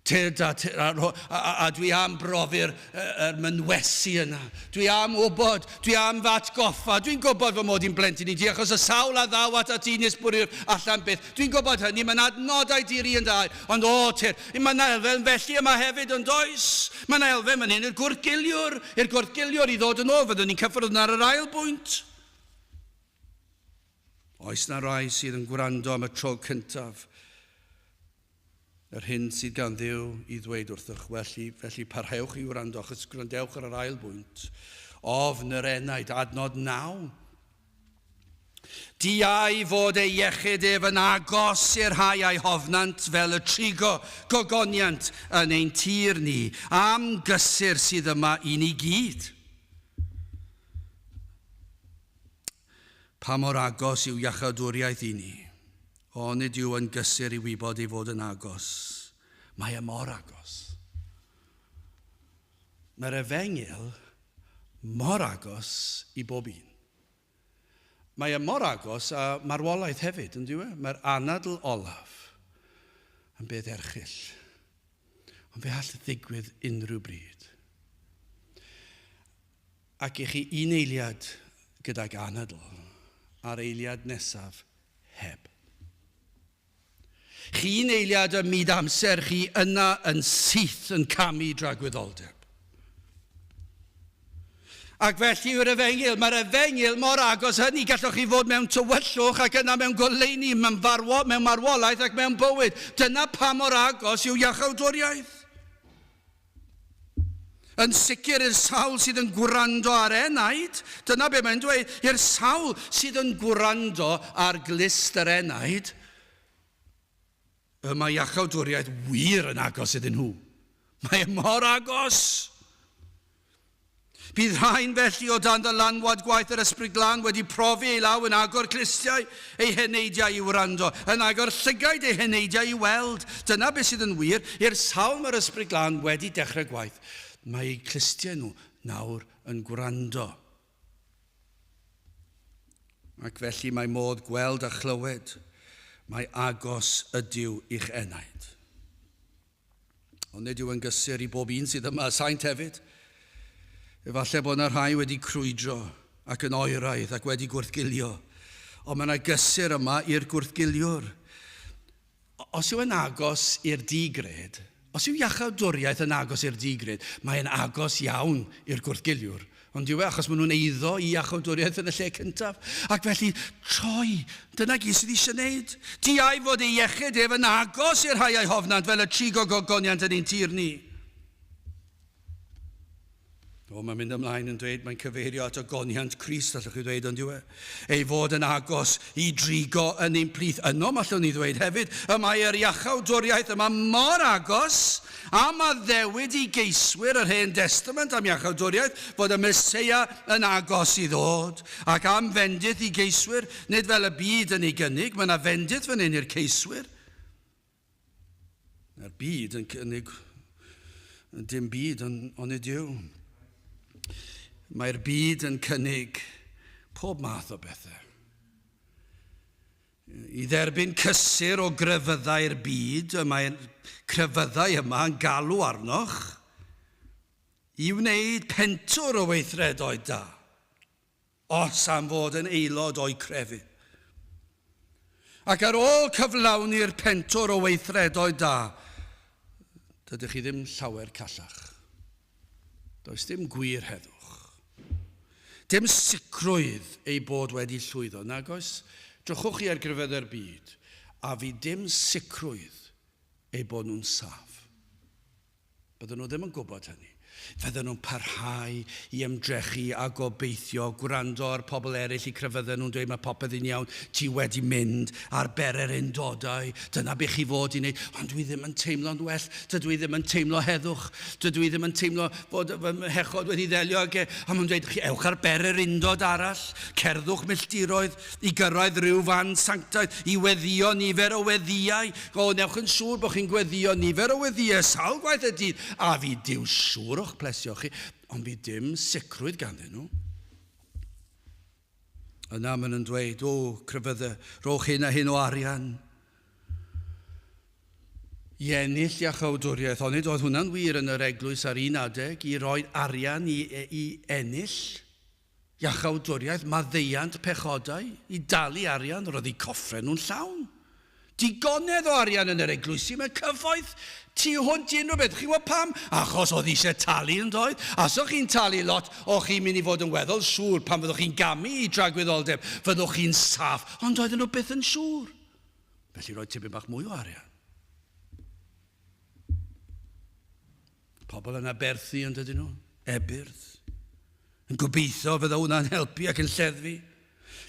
Tyrd a, a, a, a dwi am brofi'r er mynwesu yna. Dwi am wybod, dwi am f'atgoffa. Dwi'n gwybod fy mod i'n blentyn i ti, achos y sawl a ddaw at ti nes bwri'r allan byth. Dwi'n gwybod hynny, mae'n adnodau diri yn dau. Ond o, tyr, mae yna elfen felly yma hefyd yn does. Mae yna elfen fan hyn i'r gwrthgiliwr, i'r gwrthgiliwr i ddod yn ôl. Fyddwn ni'n cyffwrdd yna ar yr ail bwynt. Oes na rai sydd yn gwrando am y tro cyntaf yr hyn sydd gan Dduw i ddweud wrthych, felly, felly parhewch i wrando, achos gwrandewch ar yr ail bwynt. Ofn yr enaid, adnod 9. Diau fod ei iechyd ef yn agos i'r rhai a'i hofnant fel y trigo gogoniant yn ein tir ni, am gysur sydd yma i ni gyd. Pa mor agos yw iachawdwriaeth i ni? O, nid yw yn gysur i wybod ei fod yn agos. Mae e mor agos. Mae'r efengyl mor agos i bob un. Mae e mor agos a marwolaeth hefyd, yn dyw e? Mae'r anadl olaf yn beth erchyll. Ond fe all ddigwydd unrhyw bryd. Ac i chi un eiliad gydag anadl, a'r eiliad nesaf heb. Chi un eiliad ym myd amser, chi yna yn syth yn camu dragwyddoldeb. Ac felly yw'r efengyl. Mae'r efengyl mor agos hynny. Gallwch chi fod mewn tywyllwch ac yna mewn goleuni, mewn, farwo, mewn marwolaeth ac mewn bywyd. Dyna pa mor agos yw iachawdwriaeth. Yn sicr i'r sawl sydd yn gwrando ar enaid, dyna be mae'n dweud, i'r sawl sydd yn gwrando ar glust yr enaid, y mae iachawdwriaeth wir yn agos iddyn nhw. Mae e mor agos! Bydd rhain felly o dan ddylanwad gwaith yr Ysbryd Glân wedi profi ei law yn agor clustiau eu heneidiau i wrando, yn agor llygaid eu heneidiau i weld. Dyna beth sydd yn wir i'r sawl mae'r Ysbryd Glân wedi dechrau gwaith. Mae eu clustiau nhw nawr yn gwrando. Ac felly mae modd gweld a chlywed mae agos ydyw i'ch enaid. Ond nid yw yn gysur i bob un sydd yma, saint hefyd. Efallai bod yna rhai wedi crwydro ac yn oeraidd ac wedi gwrthgilio. Ond mae yna gysur yma i'r gwrthgiliwr. Os yw yn agos i'r digred, os yw iachawdwriaeth yn agos i'r digred, mae'n agos iawn i'r gwrthgiliwr. Ond yw e, achos maen nhw'n eiddo i iachawdwriaeth yn y lle cyntaf. Ac felly, troi, dyna gyd sydd eisiau wneud. Diau fod ei iechyd ef yn agos i'r rhai a'i hofnant fel y trigo gogoniant yn ein tir ni. O, mae'n mynd ymlaen yn dweud, mae'n cyfeirio at ogoniant Crist, allwch chi ddweud, ond yw e? Ei fod yn agos i drigo yn ein plith. Yno, mae allwn ni ddweud hefyd, y mae yr iachawdwriaeth yma mor agos am addewid i geiswyr yr Hen Destament am iachawdwriaeth fod y Meseia yn agos i ddod, ac am fendith i geiswyr, nid fel y byd yn ei gynnig, mae yna fendith fan hyn i'r ceiswyr. Mae'r byd yn cynnig dim byd ond onid yw. Mae'r byd yn cynnig pob math o bethau. I dderbyn cysur o grefyddau'r byd, y mae'r crefyddau yma yn galw arnoch i wneud pentwr o weithredoedd da. Os am fod yn aelod o'u crefydd. Ac ar ôl cyflawni'r pentwr o weithredoedd da, dydych chi ddim llawer callach. Does dim gwir heddwch. Dim sicrwydd ei bod wedi llwyddo, nag oes? Drychwch chi ar grefyddau'r byd, a fi dim sicrwydd eu bod nhw'n saff. Bydden nhw ddim yn gwybod hynny. Fydden nhw'n parhau i ymdrechu a gobeithio, gwrando ar pobl eraill i crefydden nhw'n dweud mae popeth yn iawn, ti wedi mynd ar bere'r undodau, dyna be chi fod i wneud, ond dwi ddim yn teimlo'n well, dydw i ddim yn teimlo heddwch, dydw i ddim yn teimlo fod fy mhechod wedi ddelio ag e, a maen nhw'n dweud, chi ewch ar bere'r undod arall, cerddwch milltiroedd, i gyrraedd rhyw fan sanctaidd, i weddïo nifer o weddïau. O, newch yn siŵr bod chi'n gweddïo nifer o weddïau sawl gwaith y dydd, a fydd Duw siŵr o'ch plesio chi, ond fydd dim sicrwydd ganddyn nhw. Yna maen nhw'n dweud, o, crefyddau, rhowch hyn a hyn o arian. I ennill iachawdwriaeth, onid oedd hwnna'n wir yn yr eglwys ar un adeg, i roi arian i, i ennill iachawdwriaeth, maddeuant pechodau, i dalu arian, roedd eu coffre nhw'n llawn. Digonedd o arian yn yr eglwysi, mae cyfoeth tu hwnt i unrhyw beth. Chi'n gwybod pam? Achos oedd eisiau talu yn doedd. A so chi'n talu lot, o chi'n mynd i fod yn weddol siŵr pan fyddwch chi'n gamu i dragwyddoldeb, fyddwch chi'n saff. Ond oedden nhw byth yn siŵr. Felly rhoi tipyn bach mwy o arian. Pobl yn aberthu yn dydyn nhw, ebyrdd. Yn gobeithio fydda hwnna'n helpu ac yn lleddfu.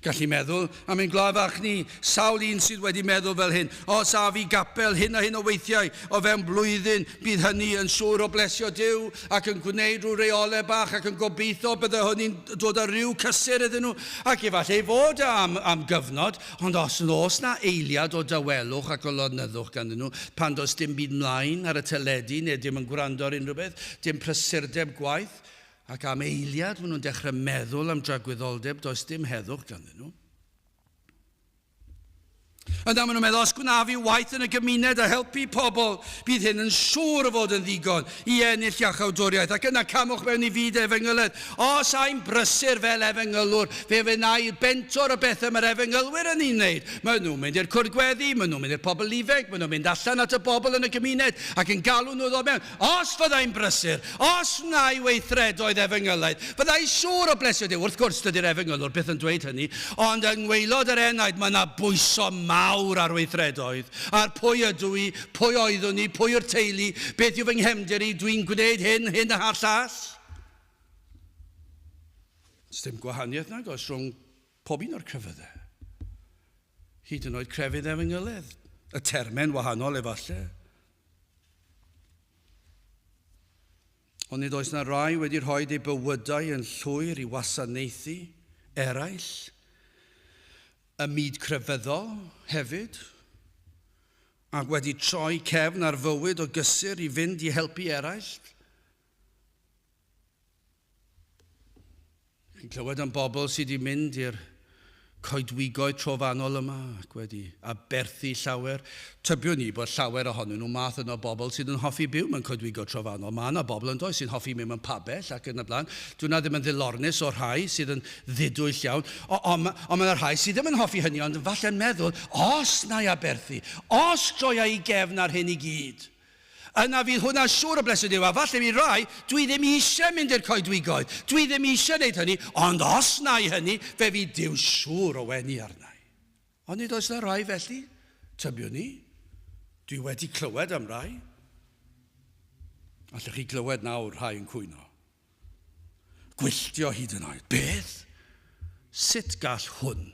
Gallu meddwl am ein gwlad fach ni, sawl un sydd wedi meddwl fel hyn, os af i gapel hyn a hyn o weithiau o fewn blwyddyn, bydd hynny yn siŵr o blesio Duw ac yn gwneud rhyw reolau bach ac yn gobeithio bydde hynny'n dod â rhyw cysur iddyn nhw, ac efallai ei fod am, am gyfnod, ond os oes na eiliad o dawelwch ac o lonyddwch ganddyn nhw, pan does dim byd mlaen ar y teledu neu dim yn gwrando ar unrhyw beth, dim prysurdeb gwaith, Ac am eiliad maen nhw'n dechrau meddwl am dragwyddoldeb, does dim heddwch ganddyn nhw. Yna maen nhw'n meddwl, os gwnaf i waith yn y gymuned a helpu pobl, bydd hyn yn siŵr o fod yn ddigon i ennill iachawdwriaeth. Ac yna camwch mewn i fyd efengyledd. Os ai'n brysur fel efengylwr, fe wna i bentwr o bethau mae'r efengylwyr yn ei wneud. Maen nhw'n mynd i'r cwrdd gweddi, maen nhw'n mynd i'r pobl ifanc, maen nhw'n mynd allan at y bobl yn y gymuned ac yn galw nhw ddod mewn. Os fyddai'n brysur, os wna i weithredoedd efengylaidd, fydda i siŵr o blesio Duw. Wrth gwrs, dydy'r efengylwr byth yn dweud hynny, ond yng ngwaelod yr enaid mae yna bwyso mawr ar weithredoedd, ar pwy ydw i, pwy oeddwn i, pwy yw'r teulu, beth yw fy nghefndir i, dwi'n gwneud hyn, hyn a'r llall. Sdim gwahaniaeth nag oes rhwng pob un o'r crefyddau. Hyd yn oed crefydd efengyledd. Y termau'n wahanol efallai. Ond nid oes na rai wedi rhoi eu bywydau yn llwyr i wasanaethu eraill, y myd crefyddol hefyd, ac wedi troi cefn ar fywyd o gysur i fynd i helpu eraill. Chi'n clywed am bobl sydd wedi mynd i'r coedwigoedd trofannol yma ac wedi aberthu llawer. Tybiwn ni bod llawer ohonyn nhw math yno bobl sydd yn hoffi byw mewn coedwigoedd trofannol. Mae yna bobl yn does sy'n hoffi mynd mewn pabell ac yn y blaen. Dwi'n ddim yn ddilornus o'r rhai sydd yn ddidwyll iawn. Ond mae yna rhai sydd ddim yn hoffi hynny, ond falle'n meddwl, os na i aberthu, os droia i gefn ar hyn i gyd, Yna fydd hwnna siŵr o blesio Duw. A falle mi rai, dwi ddim eisiau mynd i'r coedwigoedd. Dwi ddim eisiau gwneud hynny, ond os na i hynny, fe fydd Duw siŵr o wenu arna i. Ond nid oes na rai felly, tybiwn ni. Dwi wedi clywed am rai. Allwch chi glywed nawr rhai yn cwyno. Gwylltio hyd yn oed. Beth? Sut gall hwn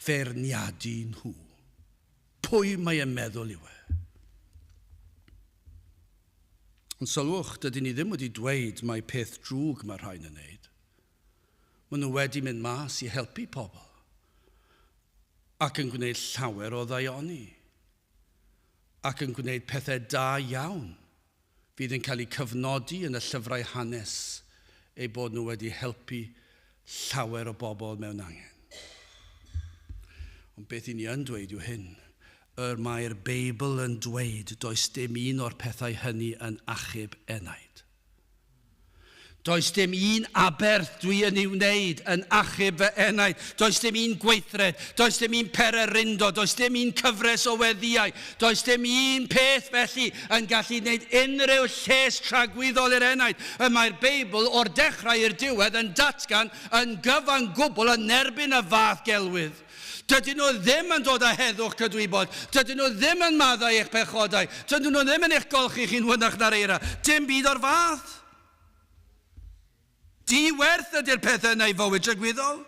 feirniadu nhw? Pwy mae e'n meddwl yw e? Ond sylwch, dydyn ni ddim wedi dweud mai peth drwg mae rhain yn wneud. Maen nhw wedi mynd mas i helpu pobl ac yn gwneud llawer o ddaioni ac yn gwneud pethau da iawn fydd yn cael eu cyfnodi yn y llyfrau hanes eu bod nhw wedi helpu llawer o bobl mewn angen. Ond beth i ni yn dweud yw hyn, yr mae'r Beibl yn dweud does dim un o'r pethau hynny yn achub enaid. Does dim un aberth dwi yn ei wneud yn achub fy enaid. Does dim un gweithred, does dim un pererindod, does dim un cyfres o weddïau, does dim un peth felly yn gallu gwneud unrhyw lles tragwyddol i'r enaid. Y mae'r Beibl o'r dechrau i'r diwedd yn datgan yn gyfan gwbl yn erbyn y fath gelwydd. Dydyn nhw ddim yn dod â heddwch cydwybod. Dydyn nhw ddim yn maddau eich pechodau. Dydyn nhw ddim yn eich golchi chi'n wynach na'r eira. Dim byd o'r fath. Di-werth ydy'r pethau yna i fywyd tragwyddol.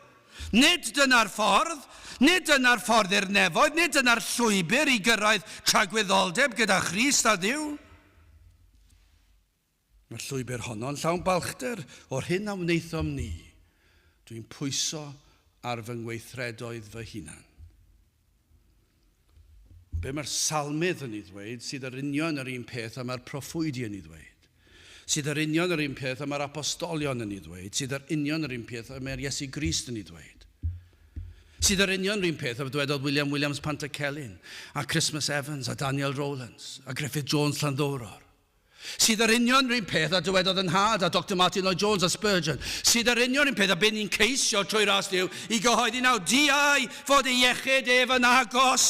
Nid dyna'r ffordd. Nid dyna'r ffordd i'r nefoedd. Nid dyna'r llwybr i gyrraedd tragwyddoldeb gyda Christ a Dduw. Mae'r llwybr honno'n llawn balchder o'r hyn a wnaethom ni. Dwi'n pwyso ar fy ngweithredoedd fy hunan. Be mae'r salmydd yn ei ddweud sydd yr union yr un peth a mae'r proffwydi yn ei ddweud. Sydd yr union yr un peth a mae'r apostolion yn ei ddweud. Sydd yr union yr un peth a mae'r Iesu Grist yn ei ddweud. Sydd yr union rhywun peth a dwedodd William Williams Pantycelyn, a Christmas Evans, a Daniel Rowlands, a Griffith Jones Llanddowror. Sydd yr union rhywun peth a dywedodd yn nhad a Dr Martin Lloyd Jones a Spurgeon. Sydd yr union rhywun peth a beth ni'n ceisio trwy ras Duw i gyhoeddi nawr. Diau fod ei iechyd ef yn agos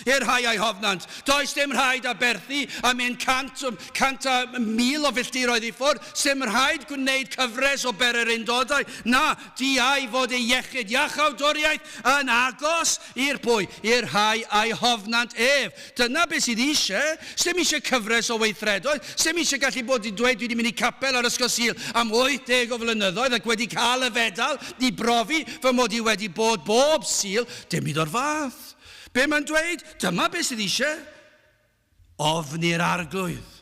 i'r rhai a'i hofnant. Does dim rhaid aberthu am un cant, 100 a 1,000 o filltiroedd i ffwrdd. Sim rhaid gwneud cyfres o bererindodau. Na, diau fod ei iechyd iachawdwriaeth yn agos i'r pwy? I'r rhai a'i hofnant ef. Dyna beth sydd eisiau. Sdim eisiau cyfres o weithredoedd. Sdim eisiau gallu bod yn dweud dwi wedi mynd i capel ar ysgol Sul am 80 o flynyddoedd ac wedi cael y fedal i brofi fy mod i wedi bod bob Sul. Dim byd o'r fath. Be mae'n dweud? Dyma beth sydd eisiau. Ofni'r Arglwydd.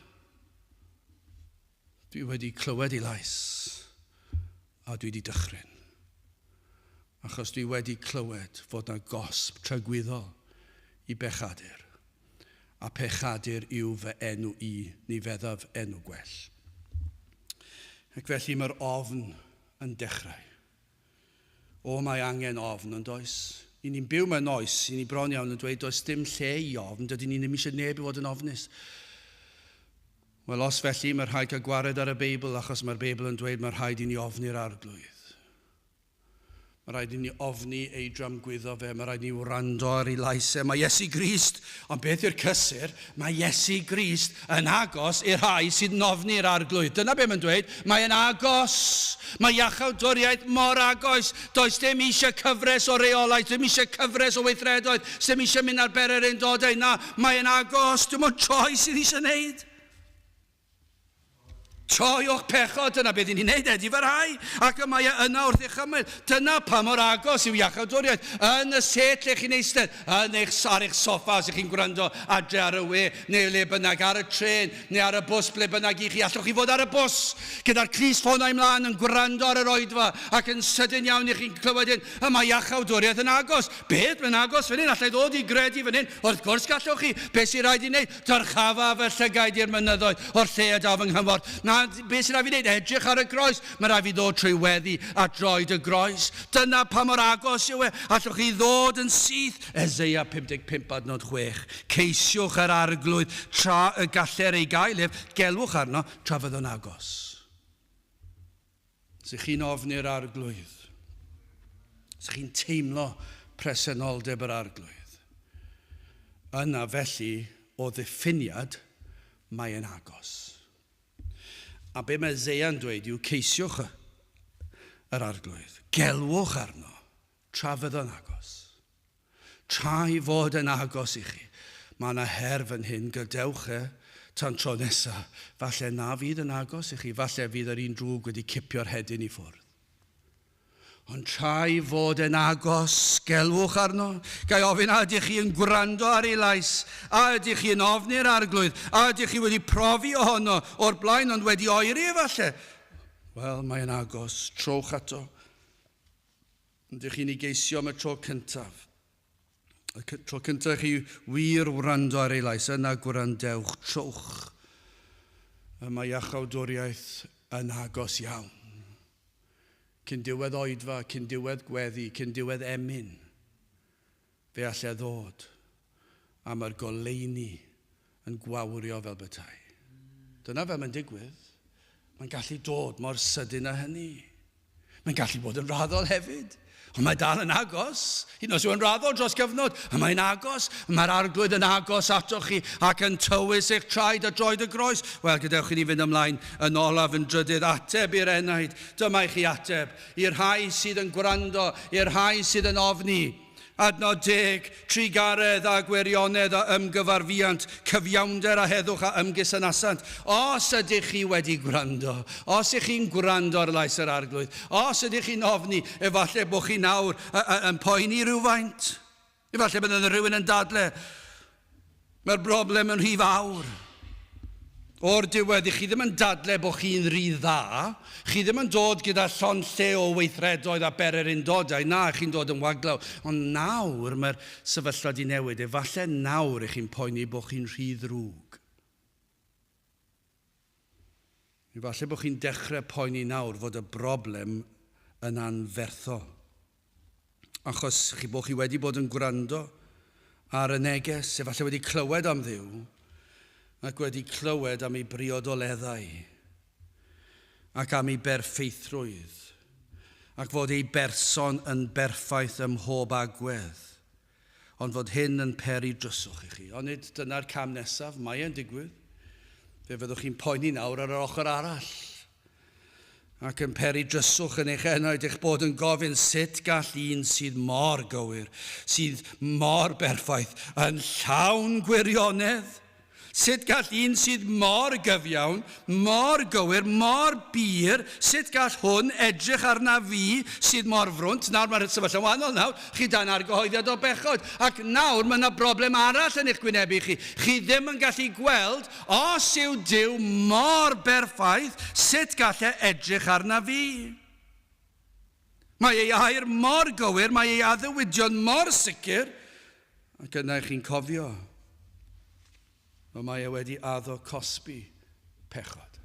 Dwi wedi clywed ei lais a dwi wedi dychryn. Achos dwi wedi clywed fod na gosb tragwyddol i bechadur. A pechadur yw fy enw i, ni feddaf enw gwell. Ac felly mae'r ofn yn dechrau. O, mae angen ofn yn does? I ni'n byw mewn oes, i ni bron iawn yn dweud does dim lle i ofn, dydyn ni ddim eisiau neb i fod yn ofnus. Wel, os felly, mae rhaid cael gwared ar y Beibl, achos mae'r Beibl yn dweud mae rhaid i ni ofni'r Arglwydd. Mae rhaid i ni ofni ei dramgwyddo fe, mae rhaid i ni wrando ar ei lais e. Mae Iesu Grist, ond beth yw'r cysur? Mae Iesu Grist yn agos i'r rhai sydd yn ofni'r Arglwydd. Dyna beth mae'n dweud, mae'n agos. Mae iachawdwriaeth mor agos. Does dim eisiau cyfres o reolau, dim eisiau cyfres o weithredoedd, dim eisiau mynd ar bererindodau. Na, mae'n agos, dim ond troi sydd eisiau wneud. Troi o'ch pechod, dyna beth ni'n neud, edifarhau, ac y mae e yna wrth eich ymyl. Dyna pa mor agos yw iachawdwriaeth. Yn y set lle chi'n eistedd, yn eich, ar eich soffa os ych chi'n gwrando adre ar y we, neu le bynnag, ar y trên, neu ar y bws, ble bynnag i chi. Allwch chi fod ar y bws gyda'r clustffonau ymlaen yn gwrando ar yr oedfa, ac yn sydyn iawn i chi'n clywed hyn, y mae iachawdwriaeth yn agos. Beth? Mae'n agos fan hyn, allai ddod i gredu fan hyn. Wrth gwrs gallwch chi. Beth sy'n rhaid i wneud? Dyrchafa fy llygaid i'r mynyddoedd o'r lle y daw fy nghymorth. Na, beth sy'n rhaid fi wneud? Edrych ar y groes. Mae rhaid fi ddod trwy weddi a droed y groes. Dyna pa mor agos yw e. Allwch chi ddod yn syth. Eseia 55 adnod 6. Ceisiwch yr Arglwydd tra y galler ei gael ef, gelwch arno tra fyddo'n agos. Sych chi'n ofni'r Arglwydd? Sych chi'n teimlo presenoldeb yr Arglwydd? Yna felly, o ddiffiniad, mae'n agos. A be mae Eseia'n dweud yw ceisiwch yr Arglwydd, gelwch arno, tra fyddo'n agos. Tra i fod yn agos i chi. Mae yna her fan hyn, gadewch e tan tro nesa. Falle na fydd yn agos i chi, falle fydd yr un drwg wedi cipio'r hedyn i ffwrdd. Ond tra i fod yn agos, gelwch arno. Ga i ofyn, a ydych chi yn gwrando ar ei lais? A ydych chi yn ofni'r Arglwydd? A ydych chi wedi profi ohono o'r blaen ond wedi oeri efallai? Wel, mae'n agos. Trowch ato. Ydych chi'n ei geisio am y tro cyntaf? Y tro cyntaf chi wir wrando ar ei lais, yna gwrandewch, trowch. Y mae iachawdwriaeth yn agos iawn. Cyn diwedd oedfa, cyn diwedd gweddi, cyn diwedd emyn, fe allai ddod, a mae'r goleuni yn gwawrio fel bethau. Dyna fel mae'n digwydd. Mae'n gallu dod mor sydyn â hynny. Mae'n gallu bod yn raddol hefyd. Ond mae dal yn agos. Hyd yn oed os yw'n raddol dros gyfnod, ond mae'n agos. Mae'r Arglwydd yn agos atoch chi ac yn tywys eich traed a droed y groes. Wel, gadewch i ni fynd ymlaen yn olaf yn drydydd ateb i'r enaid. Dyma i chi ateb. I'r rhai sydd yn gwrando, i'r rhai sydd yn ofni. Adnod 10, Trugaredd a gwirionedd a ymgyfarfuant, cyfiawnder a heddwch a ymgysynasant. Os ydych chi wedi gwrando, os ych chi'n gwrando ar lais yr Arglwydd, os ydych chi'n ofni, efallai bod chi nawr yn poeni rhywfaint. Efallai bydd yna rhywun yn dadle, mae'r broblem yn rhy fawr. O'r diwedd, i chi ddim yn dadle bod chi'n rhy dda, chi ddim yn dod gyda llond lle o weithredoedd a bererindodau, na, chi'n dod yn waglaw. Ond nawr mae'r sefyllfa di newid, efallai nawr i chi'n poeni bod chi'n rhy ddrwg. Efallai bod chi'n dechrau poeni nawr fod y broblem yn anferthol. Achos chi bod chi wedi bod yn gwrando ar y neges, efallai wedi clywed am Dduw, ac wedi clywed am ei briodoleddau, ac am ei berffeithrwydd, ac fod ei berson yn berffaith ym mhob agwedd, ond fod hyn yn peri dryswch i chi. Onid dyna'r cam nesaf? Mae e'n digwydd. Fe fyddwch chi'n poeni nawr ar yr ochr arall ac yn peri dryswch yn eich enaid eich bod yn gofyn sut gall un sydd mor gywir, sydd mor berffaith, yn llawn gwirionedd, sut gall un sydd mor gyfiawn, mor gywir, mor bur, sut gall hwn edrych arna fi sydd mor frwnt? Nawr mae'r sefyllfa'n wahanol nawr, chi dan argyhoeddiad o bechod, ac nawr mae yna broblem arall yn eich gwynebu chi. Chi ddim yn gallu gweld Os yw Duw mor berffaith, sut gall e edrych arnaf fi? Mae ei air mor gywir, mae ei addewidion mor sicr, ac yna i chi'n cofio, mae e wedi addo cosbi pechod.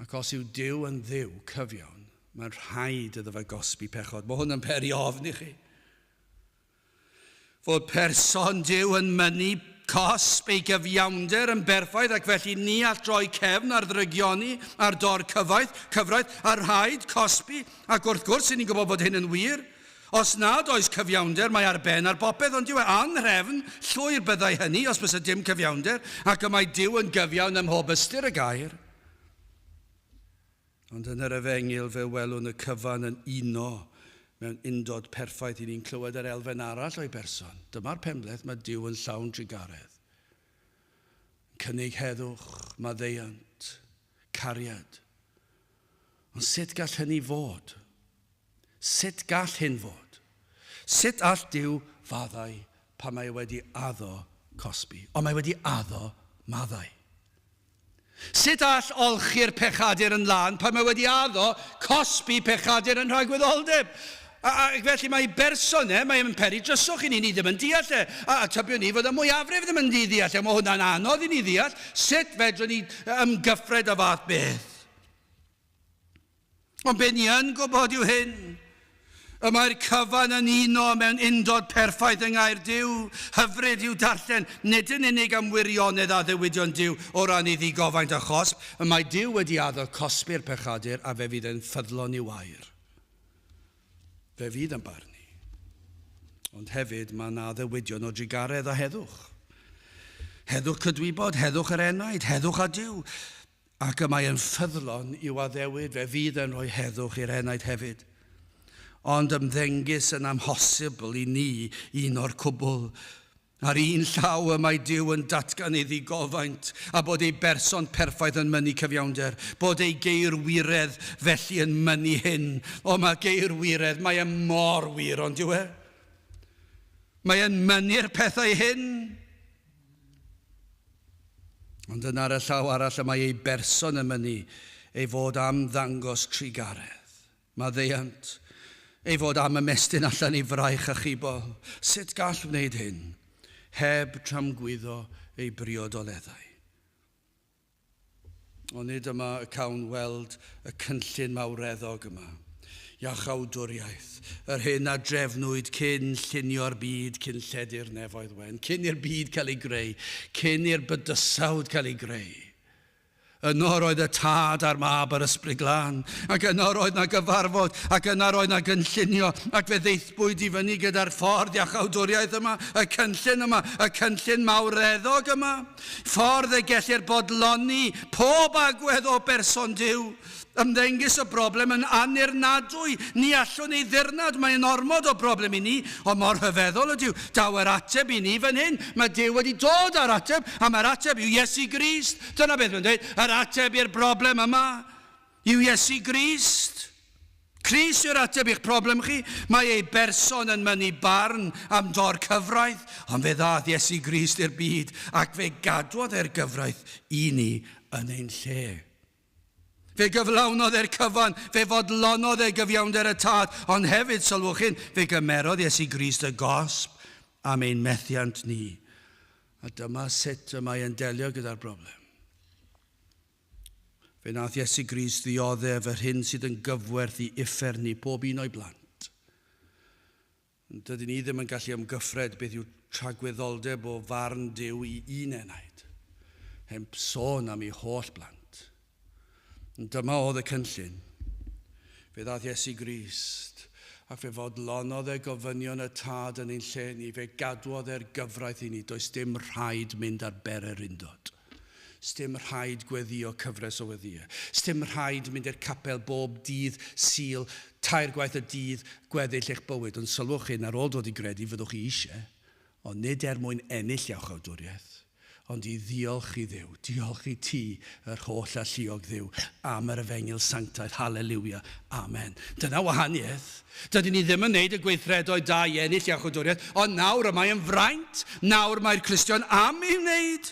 Ac os yw Duw yn Dduw cyfiawn, mae'n rhaid iddo fe gosbi pechod. Mae hwn yn peri ofn i chi. Fod person Duw yn mynnu cosb ei gyfiawnder yn berffaith ac felly ni all droi cefn ar ddrygioni ar dor cyfaith, cyfraith, a rhaid cosbi, ac wrth gwrs i ni'n gwybod bod hyn yn wir. Os nad oes cyfiawnder, mae ar ben ar bopeth, ond dyw e anhrefn llwyr byddai hynny os bysa dim cyfiawnder, ac y mae Duw yn gyfiawn ym mhob ystyr y gair. Ond yn yr Efengyl fe welwn y cyfan yn uno mewn undod perffaith i ni'n clywed yr elfen arall o'i berson. Dyma'r penbleth, mae Duw yn llawn trugaredd. Yn cynnig heddwch, maddeuant, cariad. Ond sut gall hynny fod? Sut gall hyn fod? Sut all Duw faddau pan mae e wedi addo cosbi? Ond mae wedi addo maddau. Sut all olchi'r pechadur yn lân pan mae wedi addo cosbi pechadur yn rhagwyddoldeb? Ac felly mae ei berson e, mae e'n peri dryswch i ni, ni ddim yn deall e. A tybiwn ni fod y mwyafrif ddim yn ei ddeall e, mae hwnna'n anodd i ni ddeall. Sut fedrwn ni ymgyffred â fath beth? Ond be ni yn gwybod yw hyn, y mae'r cyfan yn uno mewn undod perffaith yng Ngair Duw. Hyfryd yw darllen, nid yn unig am wirionedd addewidion Duw o ran ei ddigofaint a chosb, y mae Duw wedi addo cosbi'r pechadur a fe fydd e'n ffyddlon i'w air. Fe fydd yn barnu. Ond hefyd mae yna addewidion o drugaredd a heddwch. Heddwch cydwybod, heddwch yr enaid, heddwch â Duw. Ac y mae yn ffyddlon i'w addewid, fe fydd yn rhoi heddwch i'r enaid hefyd. Ond ymddengys yn amhosibl i ni un o'r cwbl. Ar un llaw y mae Duw yn datgan ei ddigofaint, a bod ei berson perffaith yn mynnu cyfiawnder, bod ei geirwiredd felly yn mynnu hyn. O, mae geirwiredd, mae e mor wir, ond yw e? Mae e'n mynnu'r pethau hyn. Ond yna ar y llaw arall y mae ei berson yn mynnu ei fod am ddangos trugaredd, maddeuant, ei fod am ymestyn allan ei fraich achubol. Sut gall wneud hyn heb tramgwyddo ei briodoleddau? Onid yma y cawn weld y cynllun mawreddog yma, iachawdwriaeth, yr hyn a drefnwyd cyn llunio'r byd, cyn lledu'r nefoedd wen, cyn i'r byd cael ei greu, cyn i'r bydysawd cael ei greu. Yno roedd y Tad a'r Mab a'r Ysbryd Glân, ac yno roedd 'na gyfarfod, ac yna roedd 'na gynllunio, ac fe ddaethpwyd i fyny gyda'r ffordd iachawdwriaeth yma, y cynllun yma, y cynllun mawreddog yma. Ffordd y gellir bodloni pob agwedd o berson Duw. Ymddengys y broblem yn annirnadwy. Ni allwn ei ddirnad, mae'n ormod o broblem i ni, ond mor rhyfeddol ydyw. Daw yr ateb i ni fan hyn. Mae Duw wedi dod â'r ateb, a mae'r ateb yw Iesu Grist. Dyna beth mae'n dweud, yr ateb i'r broblem yma yw Iesu Grist. Crist yw'r ateb i'ch problem chi. Mae ei berson yn mynnu barn am dor cyfraith, ond fe ddaeth Iesu Grist i'r byd ac fe gadwodd e'r gyfraith i ni yn ein lle. Fe gyflawnodd e'r cyfan, fe fodlonodd e gyfiawnder y Tad, ond hefyd, sylwch hyn, fe gymerodd Iesu Grist y gosb am ein methiant ni. A dyma sut y mae e'n delio gyda'r broblem. Fe wnaeth Iesu Grist ddioddef yr hyn sydd yn gyfwerth i uffern i pob un o'i blant. Dydyn ni ddim yn gallu amgyffred beth yw tragwyddoldeb o farn Duw i un enaid, heb sôn am ei holl blant. Dyma oedd y cynllun. Fe ddaeth Iesu Grist, ac fe fodlonodd e gofynion y Tad yn ein lle ni, fe gadwodd e'r gyfraith i ni, does dim rhaid mynd ar bererindod. Sdim rhaid gweddio cyfres o weddïau. Sdim rhaid mynd i'r capel bob dydd Sul, 3 gwaith y dydd, gweddill eich bywyd. Ond sylwch chi, ar ôl dod i gredu, fyddwch chi eisiau, ond nid er mwyn ennill iachawdwriaeth, ond i ddiolch i Dduw, diolch i ti, yr holl alluog Dduw, am yr efengyl sanctaidd, haleluia, amen. Dyna wahaniaeth. Dydyn ni ddim yn neud y gweithredoedd da i ennill iachawdwriaeth, ond nawr y mae yn fraint, nawr mae'r Cristion am ei wneud.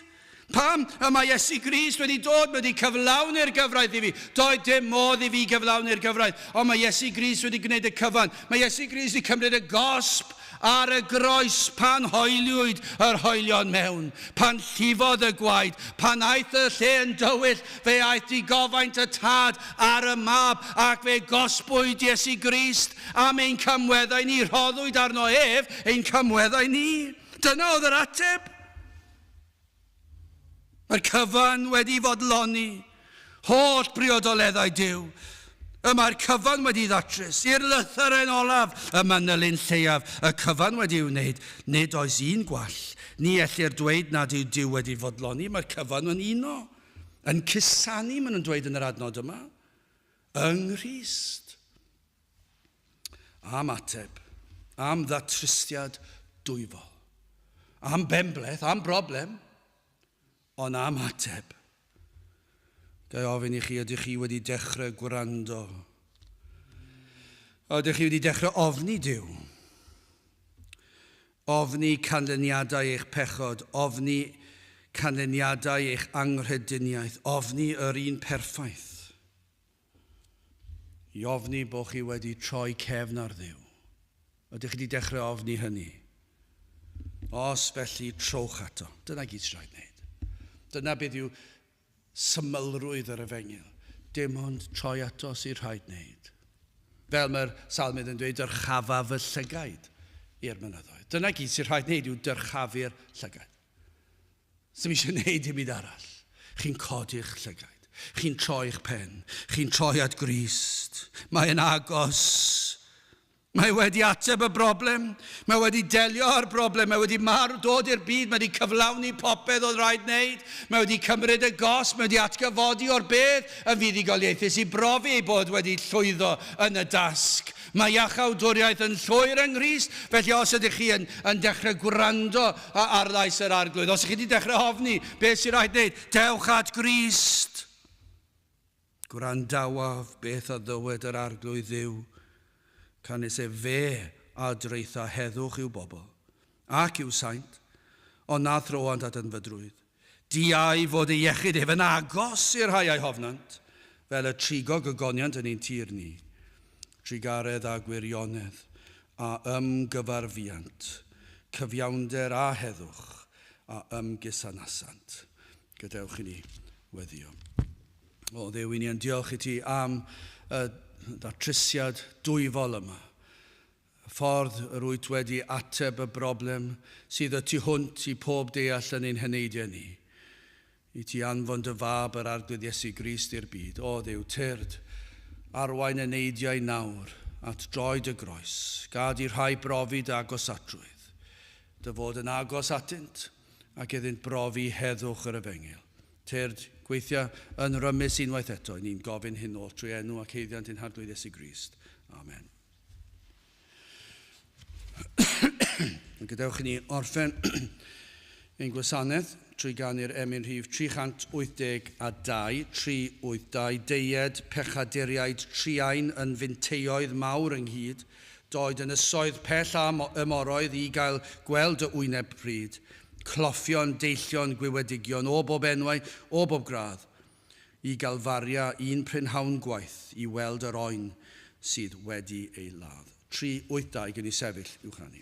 Pam? Y mae Iesu Grist wedi dod, mae wedi cyflawni'r gyfraith i fi. Doedd dim modd i fi gyflawni'r gyfraith, ond mae Iesu Grist wedi gwneud y cyfan. Mae Iesu Grist wedi cymryd y gosb ar y groes pan hoeliwyd yr hoelion mewn, pan llifodd y gwaed, pan aeth y lle yn dywyll, fe aeth digofaint y Tad ar y Mab, ac fe gosbwyd Iesu Grist am ein camweddau ni, rhoddwyd arno ef ein camweddau ni. Dyna oedd yr ateb. Mae'r cyfan wedi fodloni holl briodoleddau Duw. Y mae'r cyfan wedi ddatrys, i'r lythyren olaf, y manylyn lleiaf, y cyfan wedi ei wneud. Nid oes un gwall. Ni ellir dweud nad yw Duw wedi fodloni, mae'r cyfan yn uno. Yn cusanu, maen nhw'n dweud yn yr adnod yma. Yng Nghrist. Am ateb, am ddatrysiad dwyfol, am benbleth, am broblem, ond am ateb. Ga i ofyn i chi, ydych chi wedi dechrau gwrando? Ydych chi wedi dechrau ofni Duw? Ofni canlyniadau eich pechod, ofni canlyniadau eich anghrediniaeth, ofni yr un perffaith. I ofni bod chi wedi troi cefn ar Dduw. Ydych chi wedi dechrau ofni hynny? Os felly, trowch ato. Dyna gyd sy'n rhaid wneud. Dyna beth yw symlrwydd yr efengyl. Dim ond troi ato sy'n rhaid wneud. Fel mae'r salmydd yn dweud, dyrchafa fy llygaid i'r mynyddoedd. Dyna gyd sy'n rhaid wneud yw dyrchafu'r llygaid. Sdim eisiau gwneud dim byd arall. Chi'n codi'ch llygaid. Chi'n troi'ch pen. Chi'n troi at Grist. Mae'n agos. Mae wedi ateb y broblem. Mae wedi delio â'r broblem. Mae wedi marw, dod i'r byd. Mae wedi cyflawni popeth oedd rhaid wneud. Mae wedi cymryd y gosb. Mae wedi atgyfodi o'r bedd yn fuddugoliaethus i brofi ei bod wedi llwyddo yn y dasg. Mae iachawdwriaeth yn llwyr yng Nghrist, felly os ydych chi yn, yn dechrau gwrando ar lais yr Arglwydd, os ydych chi wedi dechrau ofni, beth sy'n rhaid wneud? Dewch at Grist! Gwrandawaf beth a ddywed yr Arglwydd Dduw, canys ef fe a draetha heddwch i'w bobl, ac i'w saint, ond na throant at ynfydrwydd. Diau fod ei iechyd ef yn agos i'r rhai a'i hofnant, fel y trigog y goniant yn ein tir ni. Trugaredd a gwirionedd a ymgyfarfuant, cyfiawnder a heddwch a ymgusanasant. Gadewch i ni weddio. O Dduw, i ni yn diolch i ti am y datrysiad dwyfol yma. Y ffordd yr wyt wedi ateb y broblem sydd y tu hwnt i pob deall yn ein heneidiau ni. I ti anfon dy fab yr Arglwydd Iesu Grist i'r byd. O Dduw, tyrd, arwain eneidiau nawr at droed y groes. Gad i rhai brofi dy agosatrwydd, dy fod yn agos atynt, ac iddynt brofi heddwch yr efengyl. Tyrd, gweithia yn rymus unwaith eto, i ni'n gofyn hyn oll trwy enw ac haeddiant ein Harglwydd Iesu Grist. Amen. Gadewch i ni orffen ein gwasanaeth trwy ganu'r emyn rhif 382, 382, deued pechaduriaid truain yn finteioedd mawr ynghyd, doed ynysoedd pell a ymoroedd i gael gweld y wyneb pryd, cloffion, deillion, gwywedigion, o bob enwau, o bob gradd, i Galfaria un prynhawn gwaith i weld yr oen sydd wedi ei ladd. 382, gen i sefyll i'w chanu.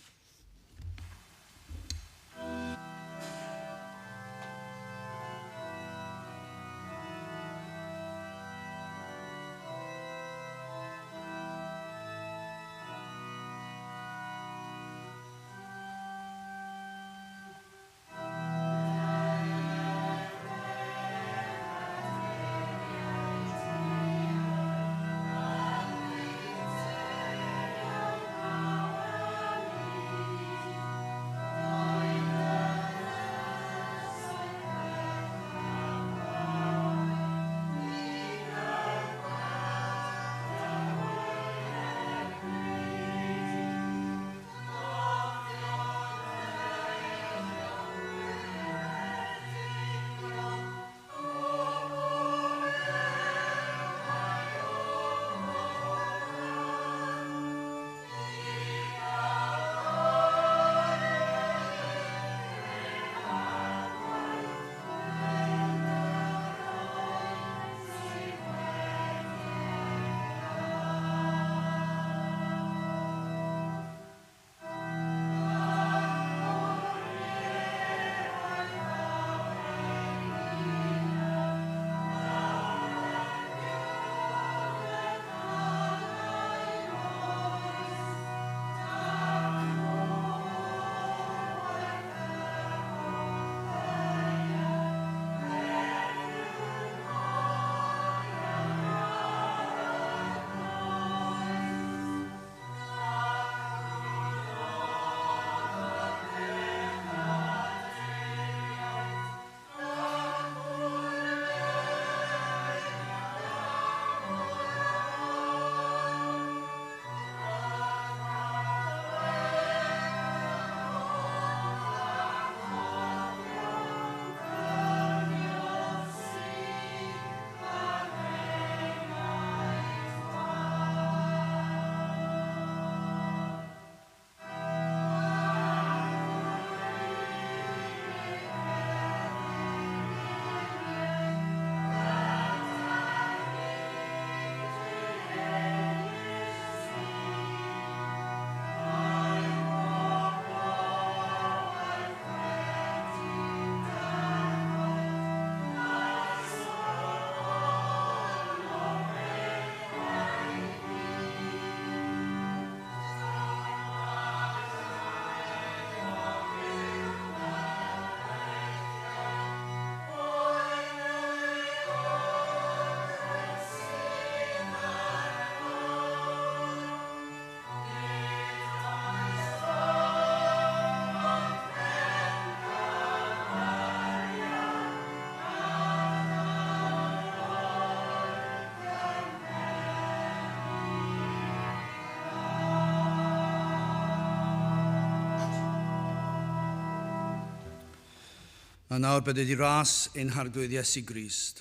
A nawr bydded i ras ein Harglwydd Iesu Grist,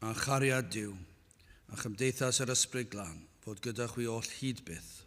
a chariad Duw, a chymdeithas yr Ysbryd Glân, fod gyda chwi oll hyd byth.